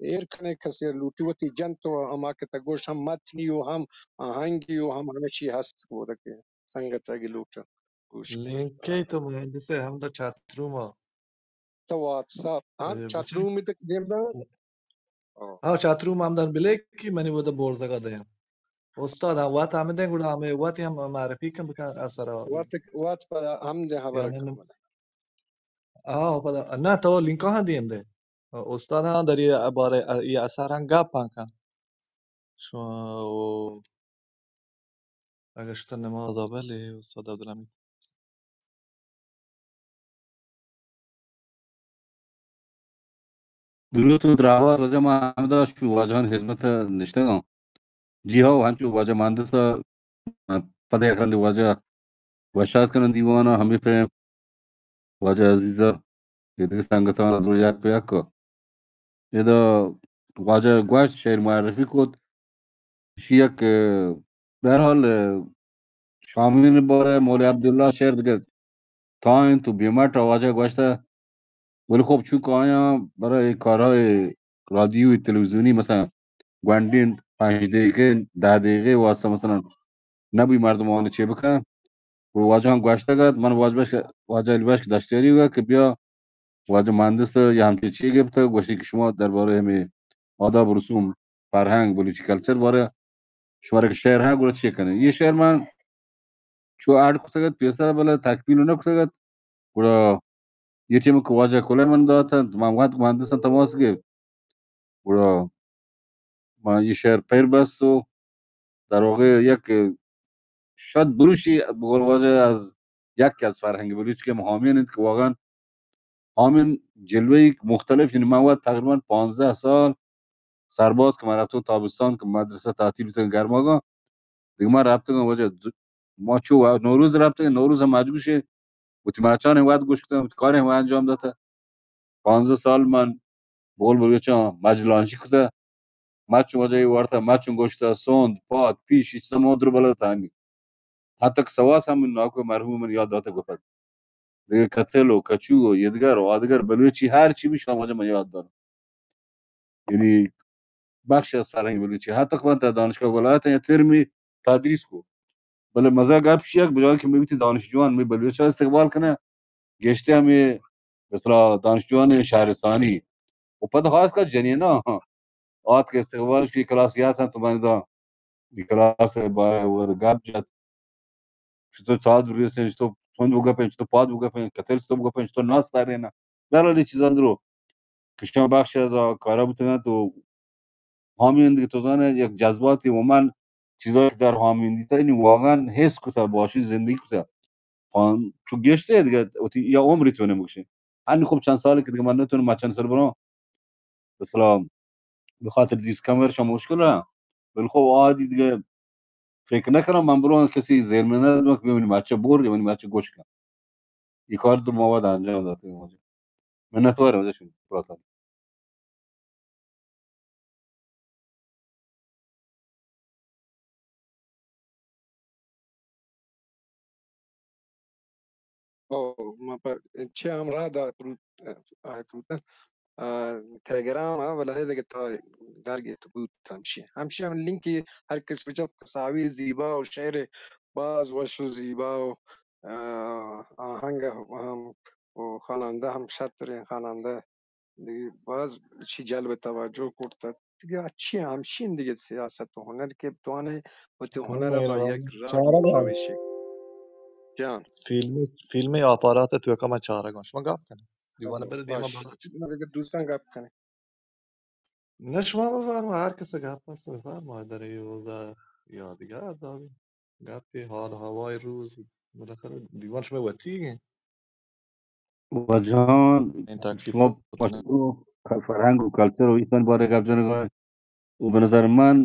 ایر کنے کسے لوٹی وتی جنت و ہما کہ تا گوش ہم متنی و ہم آہنگی و ہم ہمشی ہست بودہ کہ سنگت اگہ لوٹن گوش کن۔ لنکے تو مہندس ہمدا چت روم آ۔ تو واتساپ، ہاں، اے، چت بچے روم تک دیم دا۔ او۔ ہاں، چت روم ہمدا بلے کہ منی ودا بورزگا دیم۔ استاد، ہاں، وت ہمیں دیں، گڑا ہمیں وت ہم معرفی کن بکن اثر۔ وت، وت پدا ہم دیں خبر یعنی کن۔ ہاں، پدا، نہ، تو لنک ہاں دیم دے۔ استاد ہاں در یہ بارے، یہ اثر ہاں گپ ہاں کن۔ شما و اگہ شتہ نماز ء بلے استاد عبدالحمید۔ دروت و دراہبات واجہ، ما ہمدا شو واجہانی خذمت ء نشتگاں۔ جی ہو، ہنچو واجہ مہندس ء پد یک رندے واجہ وشات کنن دیوان ء، ہمے پیم واجہ عزیز ء، اے دگہ سنگتاں درو یک پہ یک ء۔ ادا واجہ گوشت، شعر معرفی کت، ایشی یک، ء، بہرحال، ء، شامین بارہ مولوی عبداللہ شعر دگہ تائیں تو بیمٹ ء واجہ گوشتہ، ولی خب چونکہ آیاں برای کارهای رادیوی تلویزیونی مثلاً گونڈین پنج دقیقه، ده دقیقه واسطه مثلاً نبی مردمان چه بکن، و واجہ ہم گوشتگ ات، من واجہ بخش، واجہ علی بخش دشتیاری گوشت کہ بیا واجہ مہندس یا ہمچین چی گپتگ، گوشتی کہ شما دربارہ ہمے آداب و رسوم، فرہنگ، بلوچی کلچر بارہ شمارا کہ شعر ہاں گڑا چی کنیں؟ یہ شعر من چو اڈ کتگ ات پیسر بلے تکمیل نہ کتگ ات۔ گڑا یہ ٹیم کہ واجہ کلہ من دات انت، من وت مہندس تماس گپت۔ گڑا من یہ شعر پیر بست و در واقع یک شاید بروشی بقول واجہ از یکی از فرهنگ بلوچ کہ حامیان انت کہ واقعاً حامیان جلوه‌ای مختلف، یعنی من وت تقریباً پانزده سال سرباز که من رفتم تابستان که مدرسه تعطیل بوتن گرماگان، دیگه من رفتگم واجه ز-، ما چو و-، نوروز رفتگم، نوروز هم مجبور شه وتی مچان وت گوش کتن، وتی کار هم انجام داته. پانزده سال من بقول بلوچاں مجلانشی کتہ، مچ وجہ ای وارتہ، مچ گوشتہ، سوند، پاد، پیش، ہچ ما درو بلد تانی. حتی کہ سواس ہم من ناکو مرحوم من یاد داتہ گوپت. دگہ کتل و کچو و یدگر و آدگر بلوچی ہر چی بھی شما وجہ من یاد دارم. یعنی بخش از فرهنگ بلوچی. حتی که من در دانشگاه ولایت یا ترمی تدریس کو. بلے مزہ گپ شی یک بجای که می بیتی دانشجوان می بلوچا استقبال کنه، گشته همی مثلا دانشجوان شهرستانی و پد خاص کر جنینا آت که استقبال شی کلاس یات هم تو بندا کلاس با گپ جت. چطور تاد بریسیں، چطور تند بگپیں، چطور پاد بگپیں، کتل چطور بگپیں، چطور ناس تارینا. بہرحال یہ چیزاں درو کشان بخش از کارا بوتگاں تو حامی اندگی تو زانے یک جذباتی و من چیزا کہ در حامی دیتا اینی واقعاً حس کتا باشی زندگی کتا. پان چو گشتے دیگه وتی یا عمری تو نمکشی. هنی خوب چند سالی که دیگه من نتونم مچان سر برام. مثلا به خاطر دیسکمر شما مشکل ها. بل خب عادی دیگه فکر نکنم من برو کسی زیر منت بک به منی مچه بور یا منی مچه گوش کن. اے کار تو ما وت انجام داتگ۔ منتوار واجہ شما براتانی۔ او، ما پہ چہ ہمراہ دات روت، آ، روت، آ، ٹیلیگرام ءَ، بلے دگہ تو درگیت بوت ہمشی۔ ہمشی ہم لنکی ہر کس بچ تصاویر زیبا و شعر باز وش و زیبا و، آ، آہنگ ہم و خوانندہ ہم شتریں خوانندہ۔ دگہ باز چی جلب توجہ کرتگ۔ دگہ اچھی ہمشین دگہ سیاست و ہنر کہ بتوانے وتی ہنر ءَ با یک راہی چارگ ءَ۔ جان۔ فیلم، فیلم آپارات ءِ توکا من چارگ ءَ آں۔ شما گپ کن ئے۔ دیوان ءَ برے دیما باش۔ بالا۔ ما دگہ دوستاں گپ کنیں۔ نہ، شما بفرما، ہر کس گپ است بفرما، در اے روزا یادگار داری۔ گپے حال ہوائے روز، بالاخرہ دیوان شما وتی ہیں۔ واجہان، این تکلیف شما پشت فرہنگ و کلچر و ایشان بارے گپ جنگ ءَ۔ و بہ نظر من،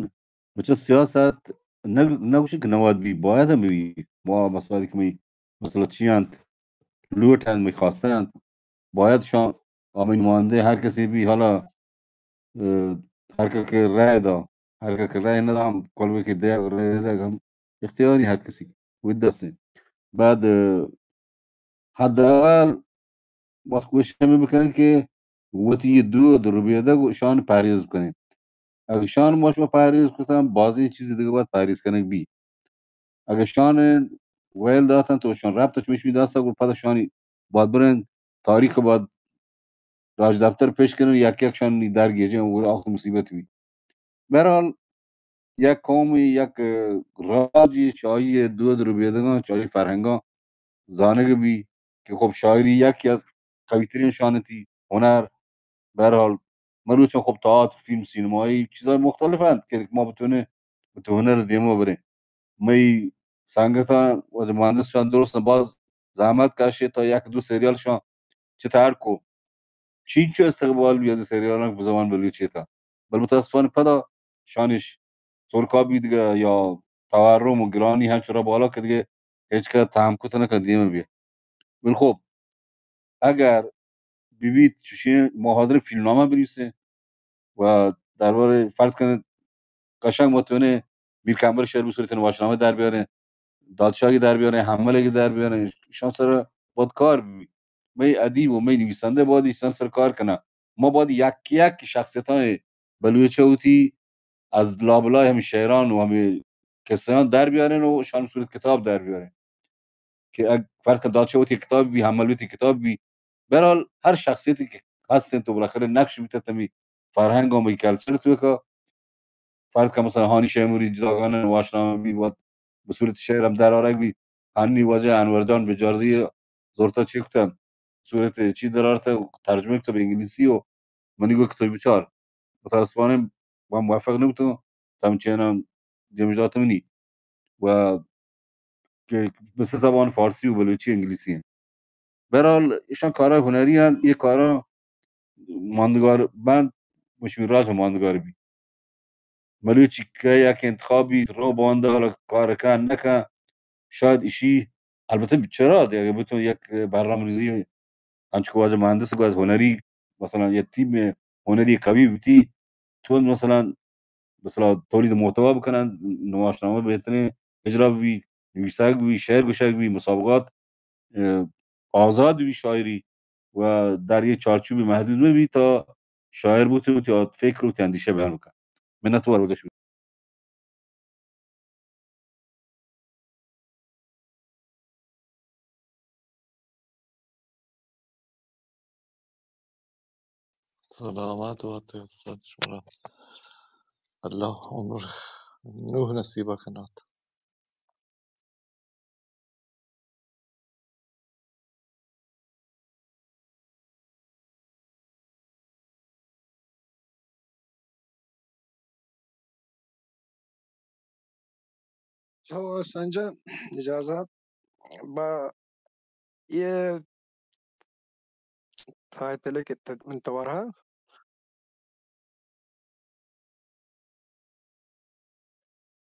بچہ سیاست نہ، نہ گوشی کہ نواد بی، باید ہم بی۔ ما مسائل کہ می مسئلہ چی انت، لوٹ انت، می خواستے انت، باید شان آمین مانندہ ہر کسی بی، حالا، اه، ہر کہ کہ رائے دا، ہر کہ کہ رائے نہ دا ہم کل بی کہ دے رائے دا ہم اختیاری ہر کسی وت دست انت۔ بعد، اه، حداقل وت کوشش ہمے بکنیں کہ وتی اے دود ربیدگ و شان پہریز بکنیں۔ اگہ شان ما شما پہریز کتن، بازیں چیز دگہ باید پہریز کنگ بی۔ اگہ شان ویل داتن تو شان ربط چمیش بی دستا، گڑا پدا شانی باید برن تاریخ باید راجدپتر پیش کنن، یک یک شانی در گیجن و گڑا آخت مصیبت بی۔ بہرحال، یک قومے، یک راجے چہ آئی دود ربیدگاں، چہ آئی فرہنگاں زانگ بی کہ خب شاعری یکے از قوی ترین شان انتی، ہنر، بہرحال مروچاں خب تئاتر، فیلم، سینمائی چیزاں مختلف انت کہ ما بتونیں وتی ہنر دیما بریں۔ مئی سنگتاں واجہ مہندس شان درست باز زحمت کشے تا یک دو سریال شان چہ تیار کو۔ چینچو استقبال بی از سریالاں بہ زبان بلوچی تا۔ بل متاسفانہ پدا شانش سرکابی دگہ یا تورم و گرانی ہنچو را بالا کہ دگہ ہچ کہ تحمل کت نہ کن دیم بی۔ بل خب، اگر ببیت چوشیں ما حاضر فیلم نامہ بنویسیں و دربارہ فرض کنیں قشنگ ما تونے میر کمبر شعر بہ صورت نمایشنامہ در بیاریں، دادشاہی در بیاریں، حملگی در بیاریں، ایشان سر باید کار بی۔ مئی ادیب و مئی نویسندہ باید ایشان سر کار کنن۔ ما باید یک یک شخصیتاں بلوچ وتی از لابلای ہمے شعران و ہمے قصہاں در بیاریں و شان صورت کتاب در بیاریں۔ کہ اگ فرض کن دادشاہ وتی کتاب بی، حمل وتی کتاب بی، بہرحال ہر شخصیتی کہ ہستیں تو بالاخرہ نقش بیتہ تمی فرہنگ و مئی کلچر توکا۔ فرض کن مثلاً ہانی شیموری جداگانہ نمایشنامہ بی، وت بہ صورت شعر ہم در آرگ بی۔ ہنی واجہ انور جان بجارزی زرتہ چی کتہ، صورت چی در آرتہ، ترجمہ کتہ بہ انگلیسی و منی گو کتہ بچار۔ متاسفانہ من موفق نبوتوں، تم چیناں دیمش داتہ منی و کہ مثل زبان فارسی و بلوچی انگلیسی انت۔ بہرحال ایشان کارہ ہنری انت، یہ کارا ماندگار بنت، مشمی راج ہم ماندگار بی۔ بلوچی کہ یک انتخاب بیت، رو باندا حالا کار کن نکن، شاید ایشی، البتہ چرا دے، اگہ بتون یک برنامہ ریزی انچو کہ واجہ مہندس گوشت ہنری، مثلاً یک تیم ہنری قوی بیتی، تو مثلاً، مثلاً تولید محتوا بکنن، نمایشنامہ بہترین اجرا بی، نویسگ بی، شعر گوشگ بی، مسابقات، اه، آزاد بی شاعری و در یک چارچوبی محدود مبی تا شاعر بوتی، بوتی آ فکر و وتی اندیشہ بیان بکن۔ منتوار بودش۔ سلامت بات ئے استاد شما را۔ اللہ عمر نوح نصیب کنات۔ تو سنجہ اجازت با یہ تائتلے کہ ت-، من توارا۔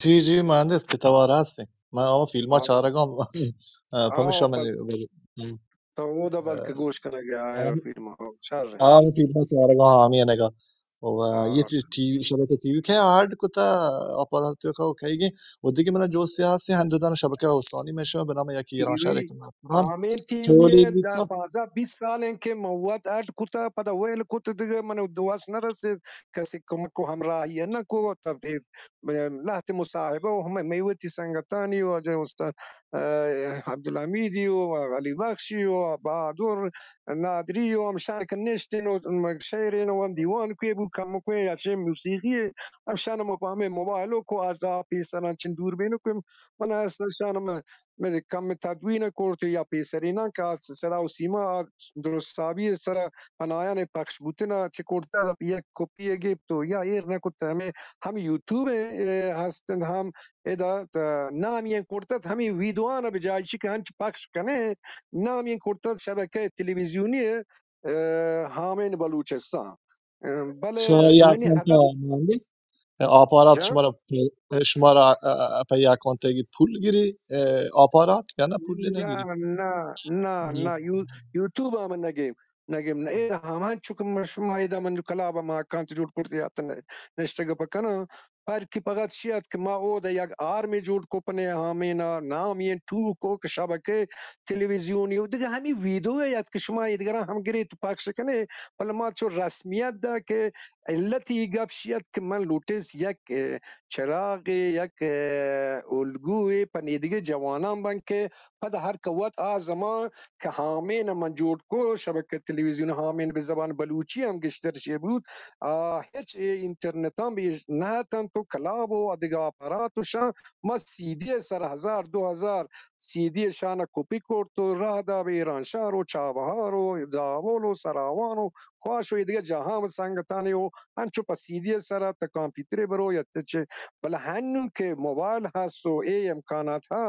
جی، جی، مہندس کہ توار ہستیں۔ من ہما فیلما ہاں۔ چارگاں، آ، ہاں، پمیشا من، ہم۔ تو اودا بلکہ گوش کنگ ءَ آئے فیلم ءَ۔ شر۔ آ فیلم ءَ چارگ ءَ، ہامی انگا۔ و یہ چیز ٹی وی، شبکہ ٹی وی کہ ایڈ کتا، آپارات کا کئی گئے۔ و دیگه من جو سیاسی ہندو دان شبکہ استانی میں شو بنام یک ایران شہر کہ ہمیں ٹی وی چولی ہے، دہ، پانزدہ، بیست سال ہیں کہ من وت ایڈ کتا، پدا ویل کت، دیگه من دوست نہ رسید، کسی کمک و ہمراہی نہ کو، تب لہتے مصاحبہ و ہمے مئے وتی سنگتانی و واجہ استاد، ء، عبدالحمیدی و علی بخشی و بہادر نادری و ہمشان کہ نشتین و شعرین و دیوان کوئی بو کم کوئی یا چہ موسیقی ہمشان ما پہ ہمے موبائل و کو آ پیسران چن دوربین کوئی من است شان من کم تدوین کرت یا پیسرینان کہ آ صدا و سیما درست حسابی سرا پنایان پخش بوتن ء چہ کرتگ، یک کپی ء گپت و یا ایر نہ کت، ہمے ہم یوٹیوب ء ہست انت، ہم ادا نامی ء کرتگ، ہمے ویڈیوان ء بجائے چی کہ ہنچ پخش کنے، نامی ء کرتگ شبکہ تلویزیونی ء، ء، ہامین بلوچستان۔ ء، بلے شما یا منی کنتا حقیقت مہندس، آپارات جان؟ شما را پہ، شما را، ا، ا، پہ اکاؤنٹ ء پول گری، ا، آپارات یا نہ پول نہ نہ، گری؟ نہ، نہ، جی۔ نہ، یو-، یوٹیوب ء من نگیم، نگیم، نہ، اے ہمان چک من شما ادا من کلاب ما اکاؤنٹ جوڑ کرتے آت نشتگ پکناں، پر کہ پگت شیات کہ ما او دا یک آرمی جوڑ کو پنے ہامینا نام یہ ٹو کو کہ شبکہ تلویزیونی و دگہ ہمی ویڈیو یات کہ شما ادگراں ہم گری تو پخش کنے، بلے ما چو رسمیت دا کہ علت ای گپ شیت کہ من لوٹس یک، ء، چراغے، یک، ء، الگوے پہ نیدگہ جوانان بن کہ پد ہر کہ وت آ زمان کہ ہامین من جوڑ کو، شبکہ تلویزیون ہامین بہ زبان بلوچی ہم گشتر شے بوت، آ ہچ اے انٹرنتاں بہ نہ اتنت و کلاب و ادگہ آپارات و شان ما سیدی سر ہزار دو ہزار سیدی شان کپی کرت و راہ دا بہ ایرانشہر و چابہار و دابل و سراوان و خواش و ایدگہ جاہاں سنگتانی و انچو پہ سیدی سرا تہ کمپیوترے برو یا تہ چہ، بلے ہنو کہ موبائل ہست و اے امکانات ہا،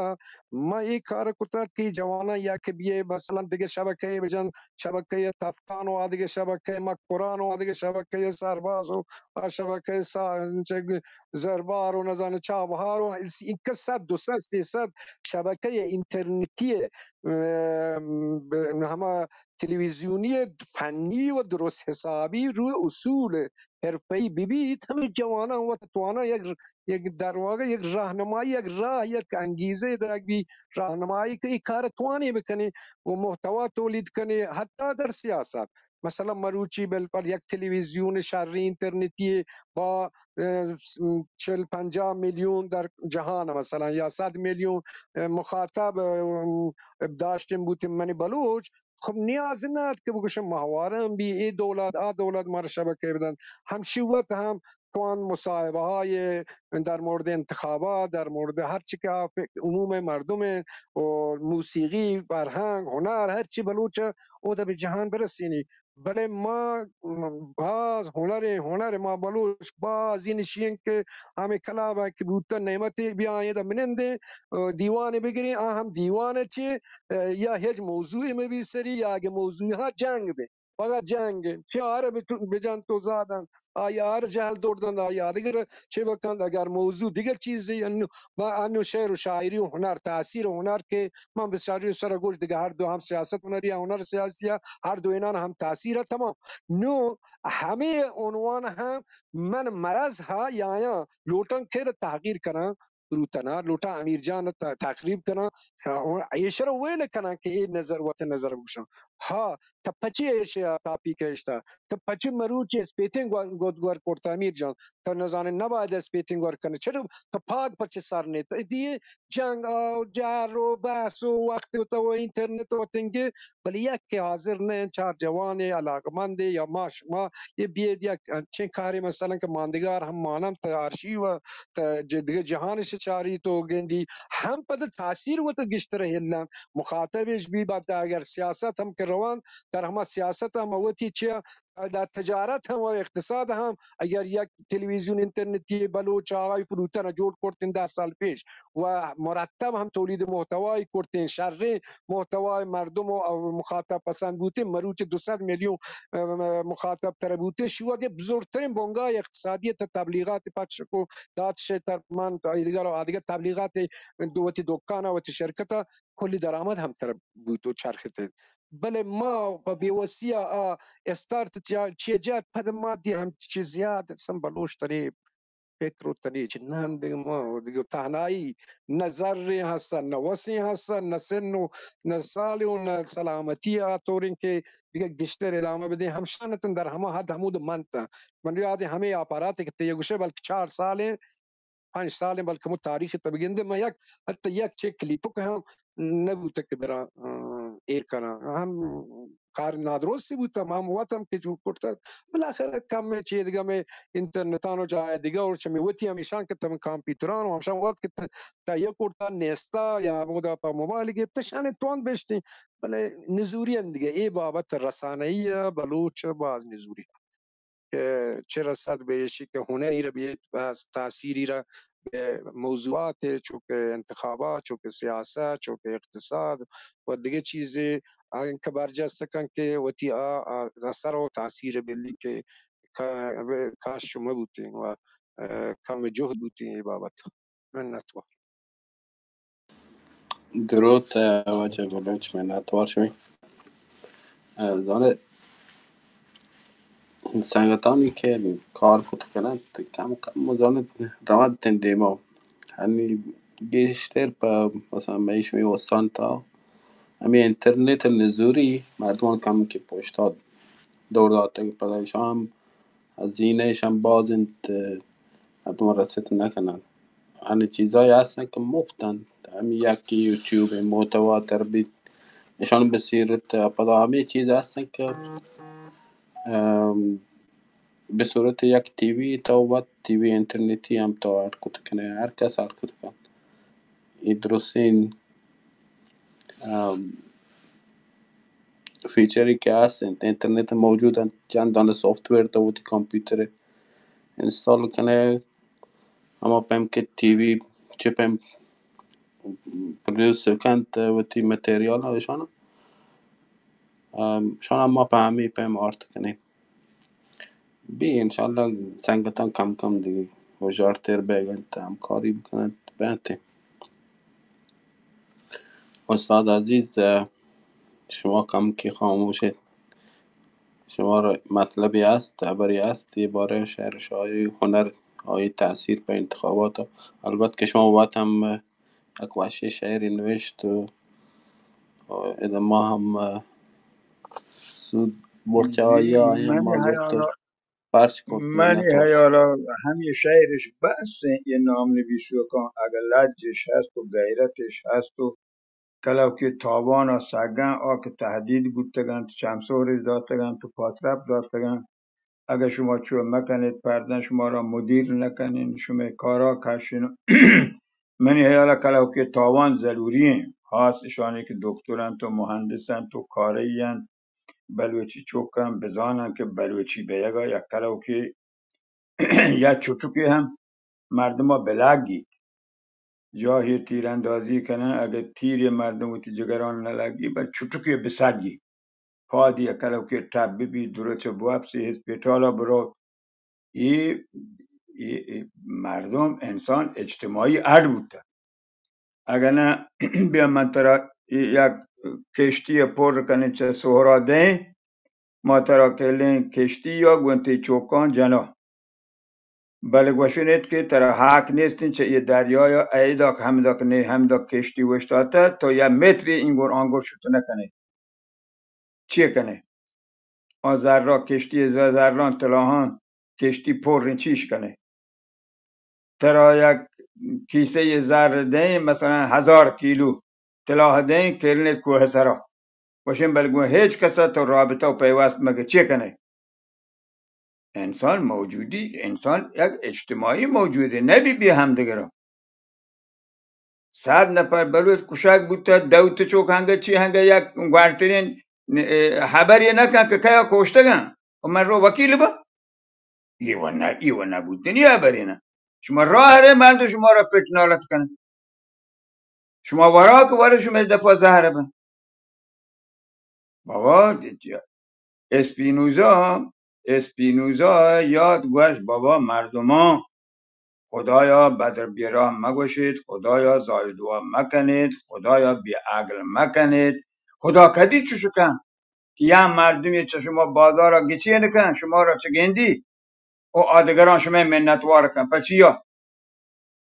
ما اے کار کتگ کہ جواناں یا کہ بیئے مثلاً دگہ شبکہ بجن، شبکہ تفکان و آدگہ شبکہ مکران و آدگہ شبکہ سرباز و آ شبکہ سا-، چہ زربار و نزانہ چابہار و انکہ صد، دو صد، سیصد شبکہ انٹرنیتی، ام، ہما تلویزیونی فنی و درست حسابی روی اصول حرفہ‌ای ببیت، ہمے جواناں وت تواناں یک، یک در واقع یک راہنمائی، یک راہ، یک انگیزہ داگ بی، راہنمائی کہ اے کار توانی بکنی و محتوا تولید کنی، حتی در سیاست۔ مثلاً مروچی بالپل یک تلویزیون شریں انٹرنیتی با، اه، چل پنجاہ میلیون در جہان مثلاً یا صد میلیون، اه، مخاطب، اه، داشتن بوتن منی بلوچ، خب نیاز نہ ات کہ بگوشن ماہوارہ ہم بی اے دولت، آ دولت مارا شبکہ بدن۔ ہمشی وت ہم توان مصاحبہ ہای در مورد انتخابات، در مورد ہر چی کہ آ عموم مردم و موسیقی، فرہنگ، ہنر، ہر چی بلوچ اودا بہ جہان برسینی۔ بلے ما باز ہنر، ہنر ما بلوچ باز این شین کہ ہمیں کلاب کہ بوتا نعمت بیا ادا منندے، دیوان بگریں، آ ہم دیوان چے، یا ہچ موضوع مہ بی سری، یا اگہ موضوع ہا جنگ بے، پگہ جنگ، چہ آر بجن تو زادن، آئی آر جہل دور دن، آئی آدگر چہ بکن، اگر موضوع دیگر چیزے، انو، ما انو شعر و شاعری و ہنر، تاثیر و ہنر کہ من بسیاری سر گوش دیگہ ہر دو ہم سیاست ہنری، ہنر سیاسی، ہر دو اینان ہم تاثیر تمام۔ نو ہمیں عنوان ہم من مرض ہا یا، یا لوٹن کہ تحقیر کنن، روتنا لوٹا امیر جان ت-، تقریب کناں، ایشرا ویل کناں کہ اے نظر وت نظر گوشاں۔ ہا، تہ پچے ایشیا تاپی کشتا؟ تہ پچے مروچی اسپیتیں گو-، گد گور کرتا امیر جان؟ تہ نزانے نباید اسپیتیں گور کنے۔ چرا تہ پاگ پچے سر نے؟ تہ دیے جنگ آ، جار و بحث و وقت تو انٹرنت و تنگے، بلے یک کہ حاضر نہ انت، چار جوانے علاقمندے یا ما شما یہ بید یک انچیں کارے مثلاً کہ ماندگار ہم مانم تہ آرشیو تہ ج-، دگہ جہانش چاری تو گندی ہم پد تاثیر وت گشتر ہلن مخاطبش بی بعد اگر سیاست ہم کہ روان در ہما سیاست ہم وتی چیا در تجارت ہم و اقتصاد ہم اگر یک تلویزیون انٹرنتی بلوچ آغای فروتن جوڑ کرتن دہ سال پیش و مرتب ہم تولید محتوای کرتن شریں محتوای مردم و مخاطب پسند بوتیں، مروچی دو سد میلیون، اه، مخاطب تر بوتیں، شو اگہ بزرگترین بنگاہ اقتصادی تہ تبلیغات پخش کو دات شے تر من ایدگہ و آدگہ تبلیغات دو وتی دکان وتی شرکت کلی درآمد ہم تر بوت و چرخت۔ بلے ما پہ بیوسی ء آ استارت چیا چی جات پد ما دی ہم چی زیاد سم بلوچ ترے فکر و تنی چی نہ ہم دگہ ما و دگہ تہنائی نہ زریں ہسا، نہ وسیں ہسا، نہ سن و نہ سال و نہ سلامتی ء آ طوریں کہ دگہ گیشتر ادامہ بدیں۔ ہمشان اتن در ہما حد ہمود منت۔ من یاد ہمیں آپاراتے کہ تئی گوشے بلکہ چار سالیں پنچ سالیں، بلکہ مو تاریخ ء تہ بگندے، من یک، حتی یک چہ کلیپک ہم نہ بوتہ کہ براں، آ، ایر کناں۔ ہم کار نادرستی بوتہ، ہم وت ہم کہ جوڑ کرتہ۔ بالاخرہ کم چیدگہ میں انٹرنتان و جاہ دگہ اور چمی وتی ہمیشان کہ تم کمپیوٹران و ہمشان وت کہ ت-، تہیہ کرتہ نیستا یا ہمودا پہ موبائل گپتہ شانے توان بشتیں۔ بلے نزوری اندگہ اے بابت رسانئی ء بلوچ باز نزوری۔ کہ چہ رسد بہ ایشی کہ ہنری را بیت، بس تاثیری را بہ موضوعات چو کہ انتخابات، چو کہ سیاست، چو کہ اقتصاد و دگہ چیزے آن کہ برجست کن کہ وتی آ، آ اثر و تاثیر بلی کہ کا-، کاش شما بوتیں و، اه، کم جہد بوتیں اے بابت۔ منتوار۔ دروت، اه، واجہ بلوچ، منتوار شمئے۔ اه، زانئے سنگتانی کہ کار کت کننت، کم کم زانئے رونت انت دیما۔ ہنی گیشتر پہ مثلاً مئے شمئے استان تا ہمے انٹرنیٹ نزوری مردمان کم کہ پشتا دور داتگ، پدا شام ہزینہ اش ہم باز انت، مردم رست نہ کنن۔ ہمے چیزای ہستن کہ مفت انت، ہمے یک یوٹیوب محتوا تر بیت، اشان بسیرت، پدا ہمے چیز ہستن کہ، ام، بہ صورت یک ٹی وی تو وت ٹی وی انٹرنیٹی ہم تو اڈ کت کنے، ہر کس اڈ کت کن۔ اے درستین، ام، فیچرے کہ ہست انت، انٹرنیٹ موجود انت، چند دانہ سافٹ ویئر تو وتی کمپیوٹر انسٹال کنے، ہما پیم کہ ٹی وی چہ پیم پروڈیوس کنت وتی مٹیریال اشان، ام، اشان ما پہ ہمے پیم آرت کنیں۔ بی انشاءاللہ سنگتاں کم کم دیگہ ہوشیارتر بیگ انت، ہمکاری بکننت، بینت۔ استاد عزیز، اه، شما کم کہ خاموش ات، شما را مطلبی است، خبری است، یہ بارے شعر شاعری، ہنر، آئی تاثیر پہ انتخابات، البت کہ شما وت ہم یک وشیں شعرے نوشت و، و ادا ما ہم سود برت چہ آئی ء، آئی ء ما گپت و پرچ کرت۔ منی ہیال ء ہمے شعرش بس انت، اے نام نبیسوکاں اگہ لجش ہست و غیرتش ہست و کلوکے تاوان ء سگاں آ کہ تہدید بوتگ انت، چمسورش داتگ انت و پاترپ داتگ انت۔ اگہ شما چو مکنیت، پردن شما را مدیر نکنین، شمئے کارا کشین۔ منی ہیالا کلوکے تاوان ضروری انت، خاص اشانی کہ دکتر انت و مہندس انت و کارئی انت، بلوچی چک انت، بزانن کہ بلوچی بیگا یک کلوکے یا چٹکے ہم مردما بلگیت۔ جاہے تیراندازی کنن، اگہ تیرے مردم وتی جگران نلگی، بل چٹکے بسگی۔ پادی کلوکے ٹپ ببی، درچ بوپسی، ہسپتالا برو۔ اے، اے، اے مردم، انسان اجتماعی اڈ بوتہ۔ اگہ نہ، بیا من ترا یک کشتی پر کنیں چہ سہرا دیں، ما ترا کلیں کشتی یا گون تئی چوکاں جنا۔ بلے گوشن ایت کہ ترا حق نیست انت چہ اے دریایا ایدا کہ ہمدا کہ نے ہمدا کشتی اوشتاتہ، تو یا متری اینگور آنگور شت نہ کنے۔ چی کنے؟ آ زرا کشتی ز-، زران تلاہان کشتی پر انت، چیش کنے؟ ترا یک کیسہ زر دیں، مثلاً ہزار کیلو تلاہ دیں، کلنت کوہ سرا۔ گوشن بلے گوں ہیچ کسا تو رابطہ و پیوست مگہ، چی کنے؟ انسان موجودی، انسان یک اجتماعی موجودے، نبی بی ہمدگرا۔ صد نفر بلوچ کشگ بوتہ، دوت چوک ہنگہ چی ہنگہ یک گوارترین، اه، حبری نکن کہ کیا کشتگن و من رو وکیل با۔ ای و نہ، ای و نہ بوتنی حبری نہ۔ شما راہ رے مردم شما را پٹ نالت کن۔ شما وراک ورے شما دپا زہر بن۔ بابا، اسپینوزا، اسپینوزا یاد گوش، بابا، مردمان خدایا بدر بیراه مگوشیت، خدایا زاید وا مکنیت، خدایا بی عقل مکنیت. خدا کدی چوش کن؟ که یا مردمی چه شما بازارا گچین کن، شما را چه گندی؟ و آدگران شما منتوار کن. پچیا؟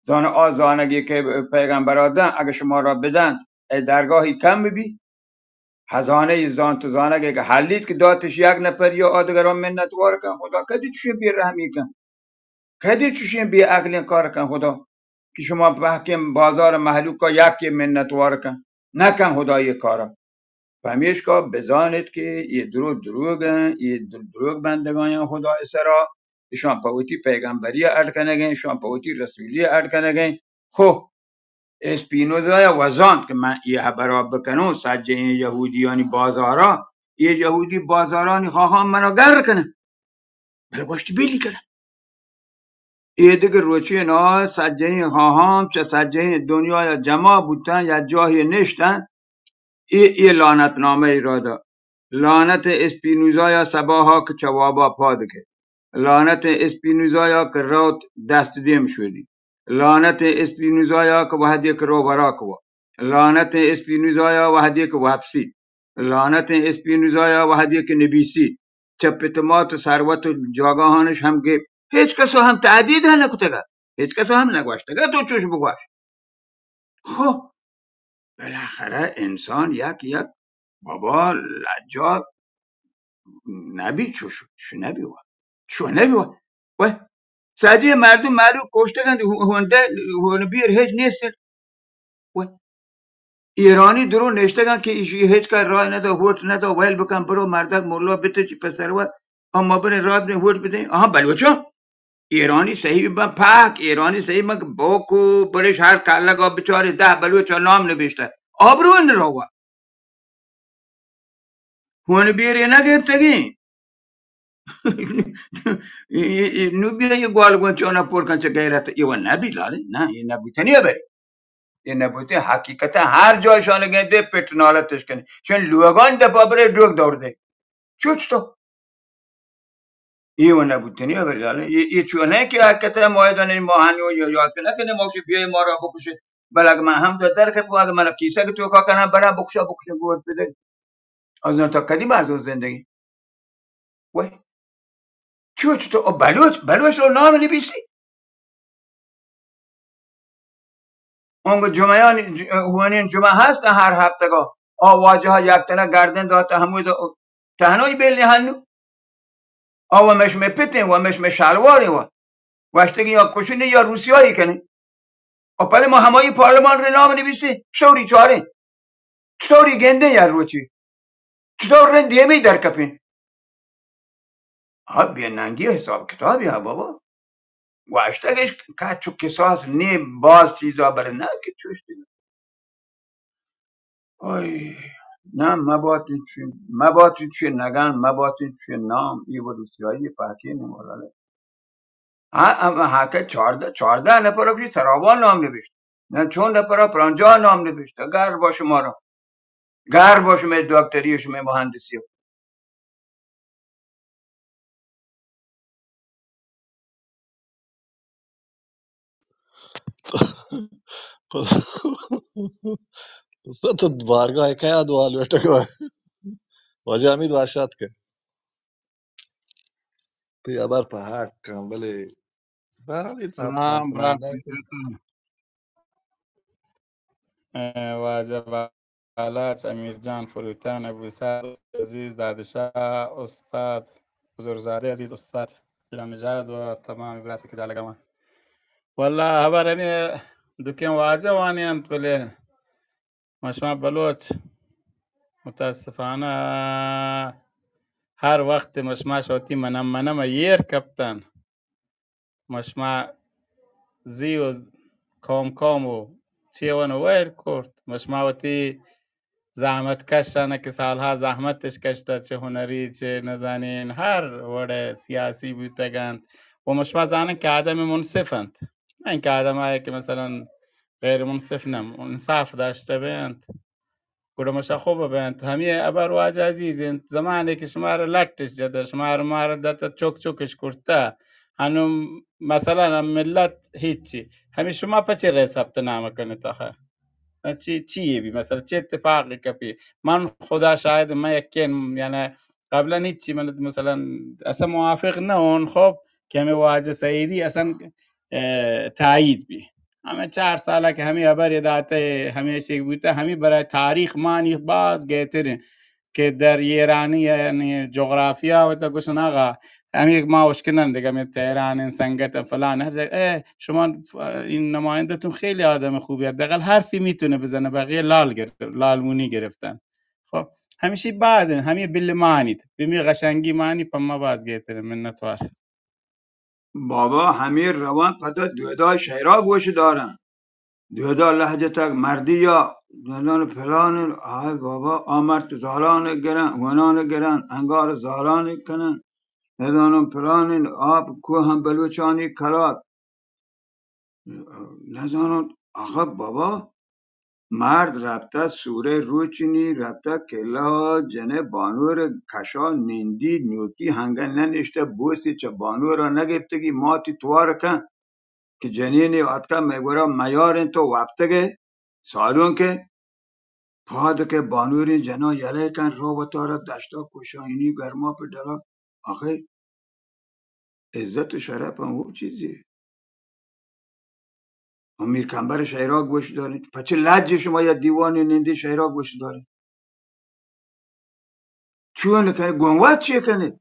زان آ زانگی که پیغمبرا دن، اگه شما را بدنت، ای درگاهی کم بی؟ هزانه ای زانت و زانگی که حلیت که داتش یک نفر یا آدگران منتوار کن. خدا کدی چوشین بی رحمی کن؟ کدی چوشین بی عقلین کار کن خدا؟ که شما پهکین بازار مهلوکا یکی منتوار کن. نکن خدا یه کارا. پمیشکا بزانیت که یه درو دروگ ان، یه در-، دروگ بندگان ان خدای سرا. اشان په وتی پیغمبری اڈ کنگین، اشان په وتی رسولی اڈ کنگین. خو اسپینوزا یا وزانت که من یه هبرا بکنون، سجه این یهودیانی بازارا، یه یهودی بازارانی خواهان منا گر کنن. بله گوشت بیلی کنن. اے دگہ روچے نا سجہیں خواہاں چہ سجہیں دنیا یا جمع بوتن یا جاہے نشتن، اے، اے لعنت نامہ ای را دا. لعنت اسپینوزایا صباحا کہ چہ وابا پاد کئیت. لعنت اسپینوزایا کہ روت دست دیم شودی. لعنت اسپینوزایا کہ وہدے کہ رو وراک وا. لعنت اسپینوزایا وہدے کہ وپسی. لعنت اسپینوزایا وہدے کہ نبیسی. چہ پت و مات و ثروت و جاگاہانش ہم گپت. ہچ کسا ہم تہدید ہم نکتگا. ہچ کسا ہم نگوشتگا تو چوش بگوش. خو، بالاخره انسان یک، یک بابا لجا نبی، چوش، چوش نبی وا. چوش نبی وا. و سجه مردم معلوم کشتگند، هو-، هونده، هونبیر هچ نیست. و ایرانی درو نشتگن که ایشی هچ کس رای ندا، ووٹ ندا، ویل بکن، برو مردک مولا بتچی پسر و اما برین رای بدین، ووٹ بدین. آها بلوچان، ایرانی صحیح بن پاک، ایرانی صحیح بن که باکو برش هر کلگا بچاری ده بلوچا نام نبشته. آبرو نروه. ہون بیرے نہ گپتگیں. نو بیا یہ گوال گون چونا پر کن چہ غیرت. یہ وہ نبی لالی، نہ، یہ نبوتنی ہے بری. یہ نبوتے حقیقتا ہر جای شان گئے دے پٹ نالتش کنے. شن لوگان دپا برے ڈوک دور دے. چوچ تو؟ اے و نہ بوتنی ہبر جانے. اے، اے چو نہ کہ آ کتہ معاہدہ نہیں، ما ہنو یا یاد کنہ کہ ما گوشی بیائے مارا بکشے. بلے اگہ من ہم در در کپو، اگہ منا کیسہ کہ توکا کنہ، برا بکشا، بکشا گوت بدے. از نہ تو کدی مردم زندگی. وای. چو چو تو بلوچ، بلوچ رو نام نبیسی؟ اونگو جمعیانی، ج-، وانین جمعہ ہست ہر ہفتگا. آ واجہ یک تنہ گردن داتا ہمود تہنوی بیل ہنو. آ و مشمے پتیں و مشمے شالواریں و گوشتگی یا کشنی یا روسیائی کنی. و پدا ما ہمائی پارلمان رے نام نبیسیں، چطوری چاریں؟ چطوری گندیں یا روچی؟ چطور رند دیمی در کپیں؟ ہاں، بے ننگی حساب کتابی ہاں بابا. گوشتگش کچ و کساس نی باز چیزا بر نہ کہ چوش دی. اوئے، نہ مباتن چی، مباتن چی نگان، مباتن چی نام، ای و روسیائی پاکی نی مولا. ہاں، ہم ہاکہ چاردہ، چاردہ نفر بشی سراوان نام نبشت. نہ چون نفر پرانجا نام نبشت. گر باش مارا. گر باش میں دکتری، شمے مہندسی. تو بارگاہ کیا دعا لوٹگا؟ واجہ حمید واشات کے. تئی ہبر پہ حق کن، بلے بہرحال اے تاں سلام، برات، مطمئن نہ کن. اے، واجہ بالاچ، امیر جان فروتان، ابو سعد عزیز، دادشاہ استاد، بزرگزادہ عزیز استاد، ایران نژاد و تمام براس کہ جالگا ما. واللہ ہبر ہمیں دکیں واجہ وانی انت، بلے ما شما بلوچ متاسفانہ ہر وقت ما شما شوتی منم منم ایر کپتن. ما شما زی و کام کام و چیون ویل کرت. ما شما وتی زحمت کشانہ کہ سالہا زحمتش کشتہ، چہ ہنری، چہ نزانین ہر وڑ سیاسی بوتگ انت. و ما شما زانن کہ آدم منصف انت. نہ اینکہ آدم آئے کہ مثلاً غیر منصف نہ، انصاف داشتہ بہ انت، گڑا ما شما خوب بہ انت. ہمے ہبر واجہ عزیز انت، زمانے کہ شمارا لٹش جتہ، شمارا مارا دتہ، چک چکش کرتہ، انو مثلاً ملت هیچی. همی شما پچه رای ثبت نام کنی تاخه؟ چی، چی بی؟ مثلاً چه اتفاقی کپی؟ من خدا شاهد، من یکین، یعنی قبلاً هیچی، من مثلاً اصلاً موافق نه اون. خب، که همه واجه سعیدی اصلاً، اه، تایید بی. همه چهار ساله که همه خبر داته، همه چی بوته، همه برای تاریخ مانی باز گهترین که در ایرانی، یعنی جغرافیا و تا گوشن آقا، همی یک ما اشکنن دیگه، می تهران، این سنگت، فلان، هر جا، اه، شما این نماینده‌تون خیلی آدم خوبی، حداقل حرفی می‌تونه بزنه، بقیه لال گر-، لالمونی گرفتن. خب، همیشی بازن، همی بل مانید، به می قشنگی مانی، پما باز گهتره. منتوار. بابا، همین روان پدا دودا شیرا گوش دارن. دودا لهجتگ مردی یا، نزانو فلان، آی بابا، آ مرد زالان گرن، ونان گرن، انگار زالان کنن، نزانو فلان، آپ کوه هم بلوچانی کلات. نزانو، آخه بابا، مرد رپته سوره روچنی، رپته کلا جنه بانور کشا نندی، نوکی هنگه ننشته، بوسی چه بانورا نگپتگی، ماتی توار کن که جنینی آتکه مگورا میارن تو وپتگه سالون که پاد که بانورین جنا یله کن رو وتارا دشتا کشا اینی گرما په ڈلا. آخه عزت و شرف هم او چیزی. و میر کمبر شیرا گوش دارین. پچه لج شما یا دیوان نندی شیرا گوش دارین؟ چون کنه؟ گنوات چی کنه؟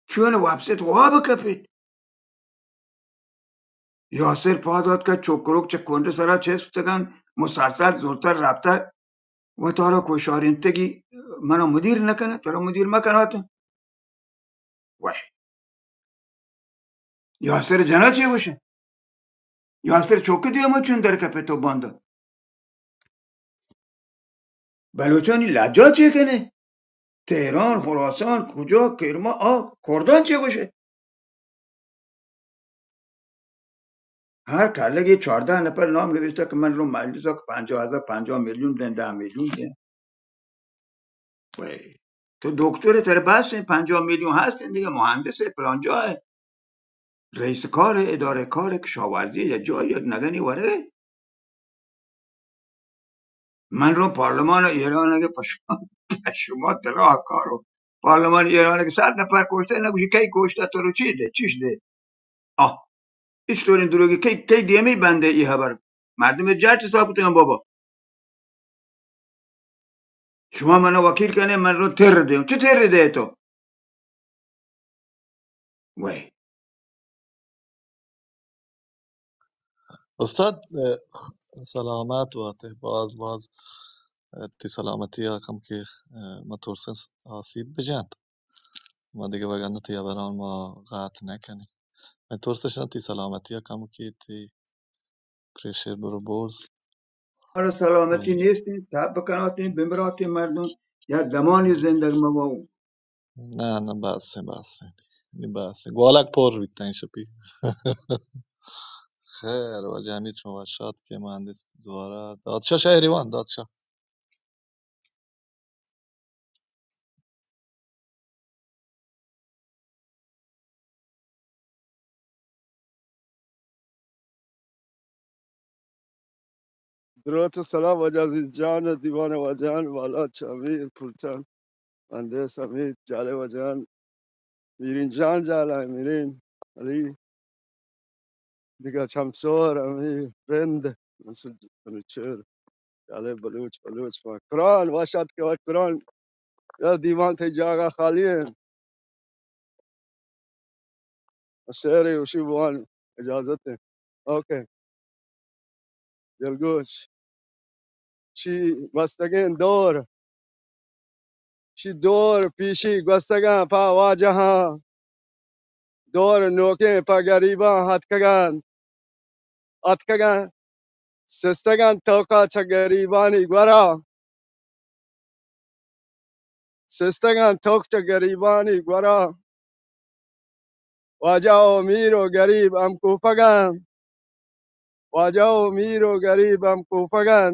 چون وپسیت واب کپیت؟ یاسر پاد آتکه چکروک چه کنڈ سرا چست بوتگن، مسلسل زورتر رپته وتارا کوشارینتگی، منا مدیر نکنه، ترا مدیر مکنات. وای. یاسر جنا چی گوشه؟ یاسر چوک دیما چون در کپه تو باندا؟ بلوچانی لجا چی کنه؟ تهران، خراسان، کجا، کرمان، آ، کردان چی گوشه؟ هر کلگی چهارده نفر نام نوشته که من رو مجلس که پنجاه هزار، پنجاه میلیون بدن، ده میلیون بدن. وای. تو دکتر، تر بس، پنجاه میلیون هست دیگه، مهندس فلان جای، رئیس کار، اداره کار، کشاورزی، یا جای، یا نگنی وره. من رو پارلمان ایران اگه پشما، پشما ترا کارو. پارلمان ایران اگه صد نفر کشته، نگوشی کی کشته، تو رو چی ده، چیش ده؟ آه. هیچ طور این دروگی کی، کی دیمی بنده ای خبر؟ مردم جاٹ حساب کتن بابا. شما منو وکیل کنه، من رو تر دیو. چه تر ده تو؟ وای. استاد، اه، سلامت باتے، باز باز، اه، تی سلامتی ءَ کم کہ، اه، ما ترسیں آسیب بجنت. ما دگہ وگن تی ہبران ما قطع نہ کنیں. من ترسش تی سلامتی ءَ کم کہ تی پریشر برو برز. مارا سلامتی نیست، تب بکناتیں، بمراتیں مردم، یا دمانی زندگ مبو. نہ، نہ، بس ایں، بس ایں. نی بس ایں. گوالک پر بیتاں شپی. خیر، واجہ حمید شما وش آتکے، مہندس دوبارہ. دادشاہ شہری وان، دادشاہ. دروت و سلام واجہ عزیز جان، دیوان واجہان، بالاچ امیر، پلچان، مہندس امیر، جالے واجہان، میرین جان، جالہ میرین، علی، دگہ چمسور، امیر، رند، منصور، منوچہر، جالے بلوچ، بلوچ، مکران، وش آتکے مکران، یا دیوان تئی جاگہ خالی ایں. شعرے وشی بوان اجازت ایں. اوکے. دلگوش. چی گوستگیں دور. چی دور پیشی گوستگاں پہ واجہاں. دور نوکیں پہ گریباں اتکگاں. اتکگاں. سستگاں توکا چہ گریبانی گورا. سستگاں توک چہ گریبانی گورا. واجہ و میر و گریب ہم کوپگاں. واجہ و میر و گریب ہم کوپگاں.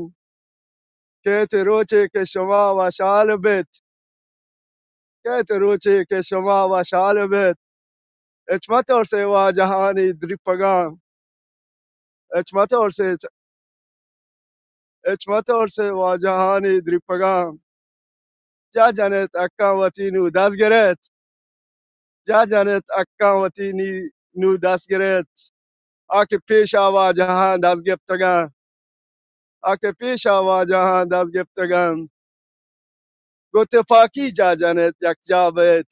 کیت روچے کہ شما وشحال بیت. کیت روچے کہ شما وشحال بیت. ہچ مہ ترسے واجہانی دریپگاں، ہچ مہ ترسے، ہچ مہ ترسے واجہانی دریپگاں۔ جا جنت اکاں وتی نوں دست گرت، جا جنت اکاں وتی نی-، نوں دست گرت۔ آ کہ پیشا واجہاں دست گپتگاں، آ کہ پیشا واجہاں دست گپتگاں۔ گوں تپاکی جا جنت یک جا بیت،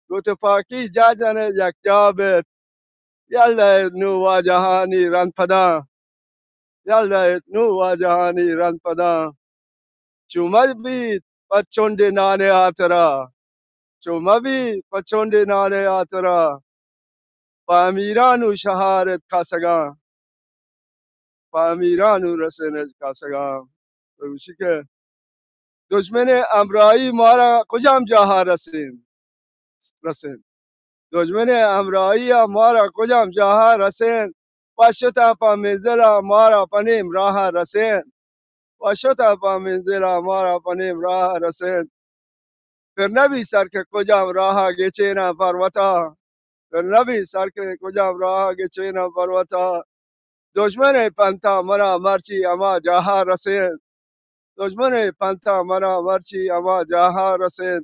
گوں تپاکی جا جنت یک جا بیت۔ یل دئیت نوں واجہانی رند پداں، یل دئیت نوں واجہانی رند پداں۔ چو مہ بیت پہ چنڈے نانے ہاترا، چو مہ بیت پہ چنڈے نانے ہاترا۔ پہ امیران و شہارت کاسگاں، پہ امیران و رسینت کاسگاں۔ تو گوشی کہ دژمن ہمراہی مارا کجام جاہا رسین، رسین۔ دژمن ہمراہی مارا کجام جاہا رسین۔ پشتا پہ منزلا مارا پہ نیم راہا رسین۔ پشتا پہ منزلا مارا پہ نیم راہا رسین۔ پر نبی سر کہ کجام راہا گچیناں پروتا، پر نبی سر کہ کجام راہا گچیناں پروتا۔ دژمن پنتا منا مرچی ہما جاہا رسین، دژمن پنتا منا مرچی ہما جاہا رسین۔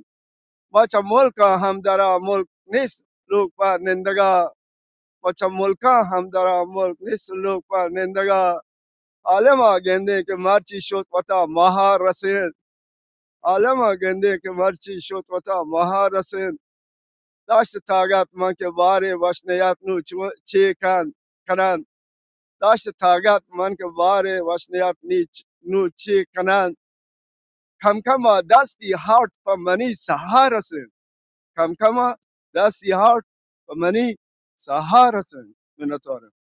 ما چہ ملکاں ہمدرا ملک نیست لوگ پہ نندگا، ما چہ ملکاں ہمدرا ملک نیست لوگ پہ نندگا۔ عالما گندیں کہ مرچی شت وتا ماہا رسین، عالما گندیں کہ مرچی شت وتا ماہا رسین۔ داشت تاگت من کہ بارے وش نیات نوں چو-، چے کن، کنن۔ داشت تاگت من کہ بارے وش نیات نی چ-، نوں چے کنن۔ کم کما دستی ہارت پہ منی سہا رسین۔ کم کما دستی ہارت پہ منی سہا رسین۔ منتوارم۔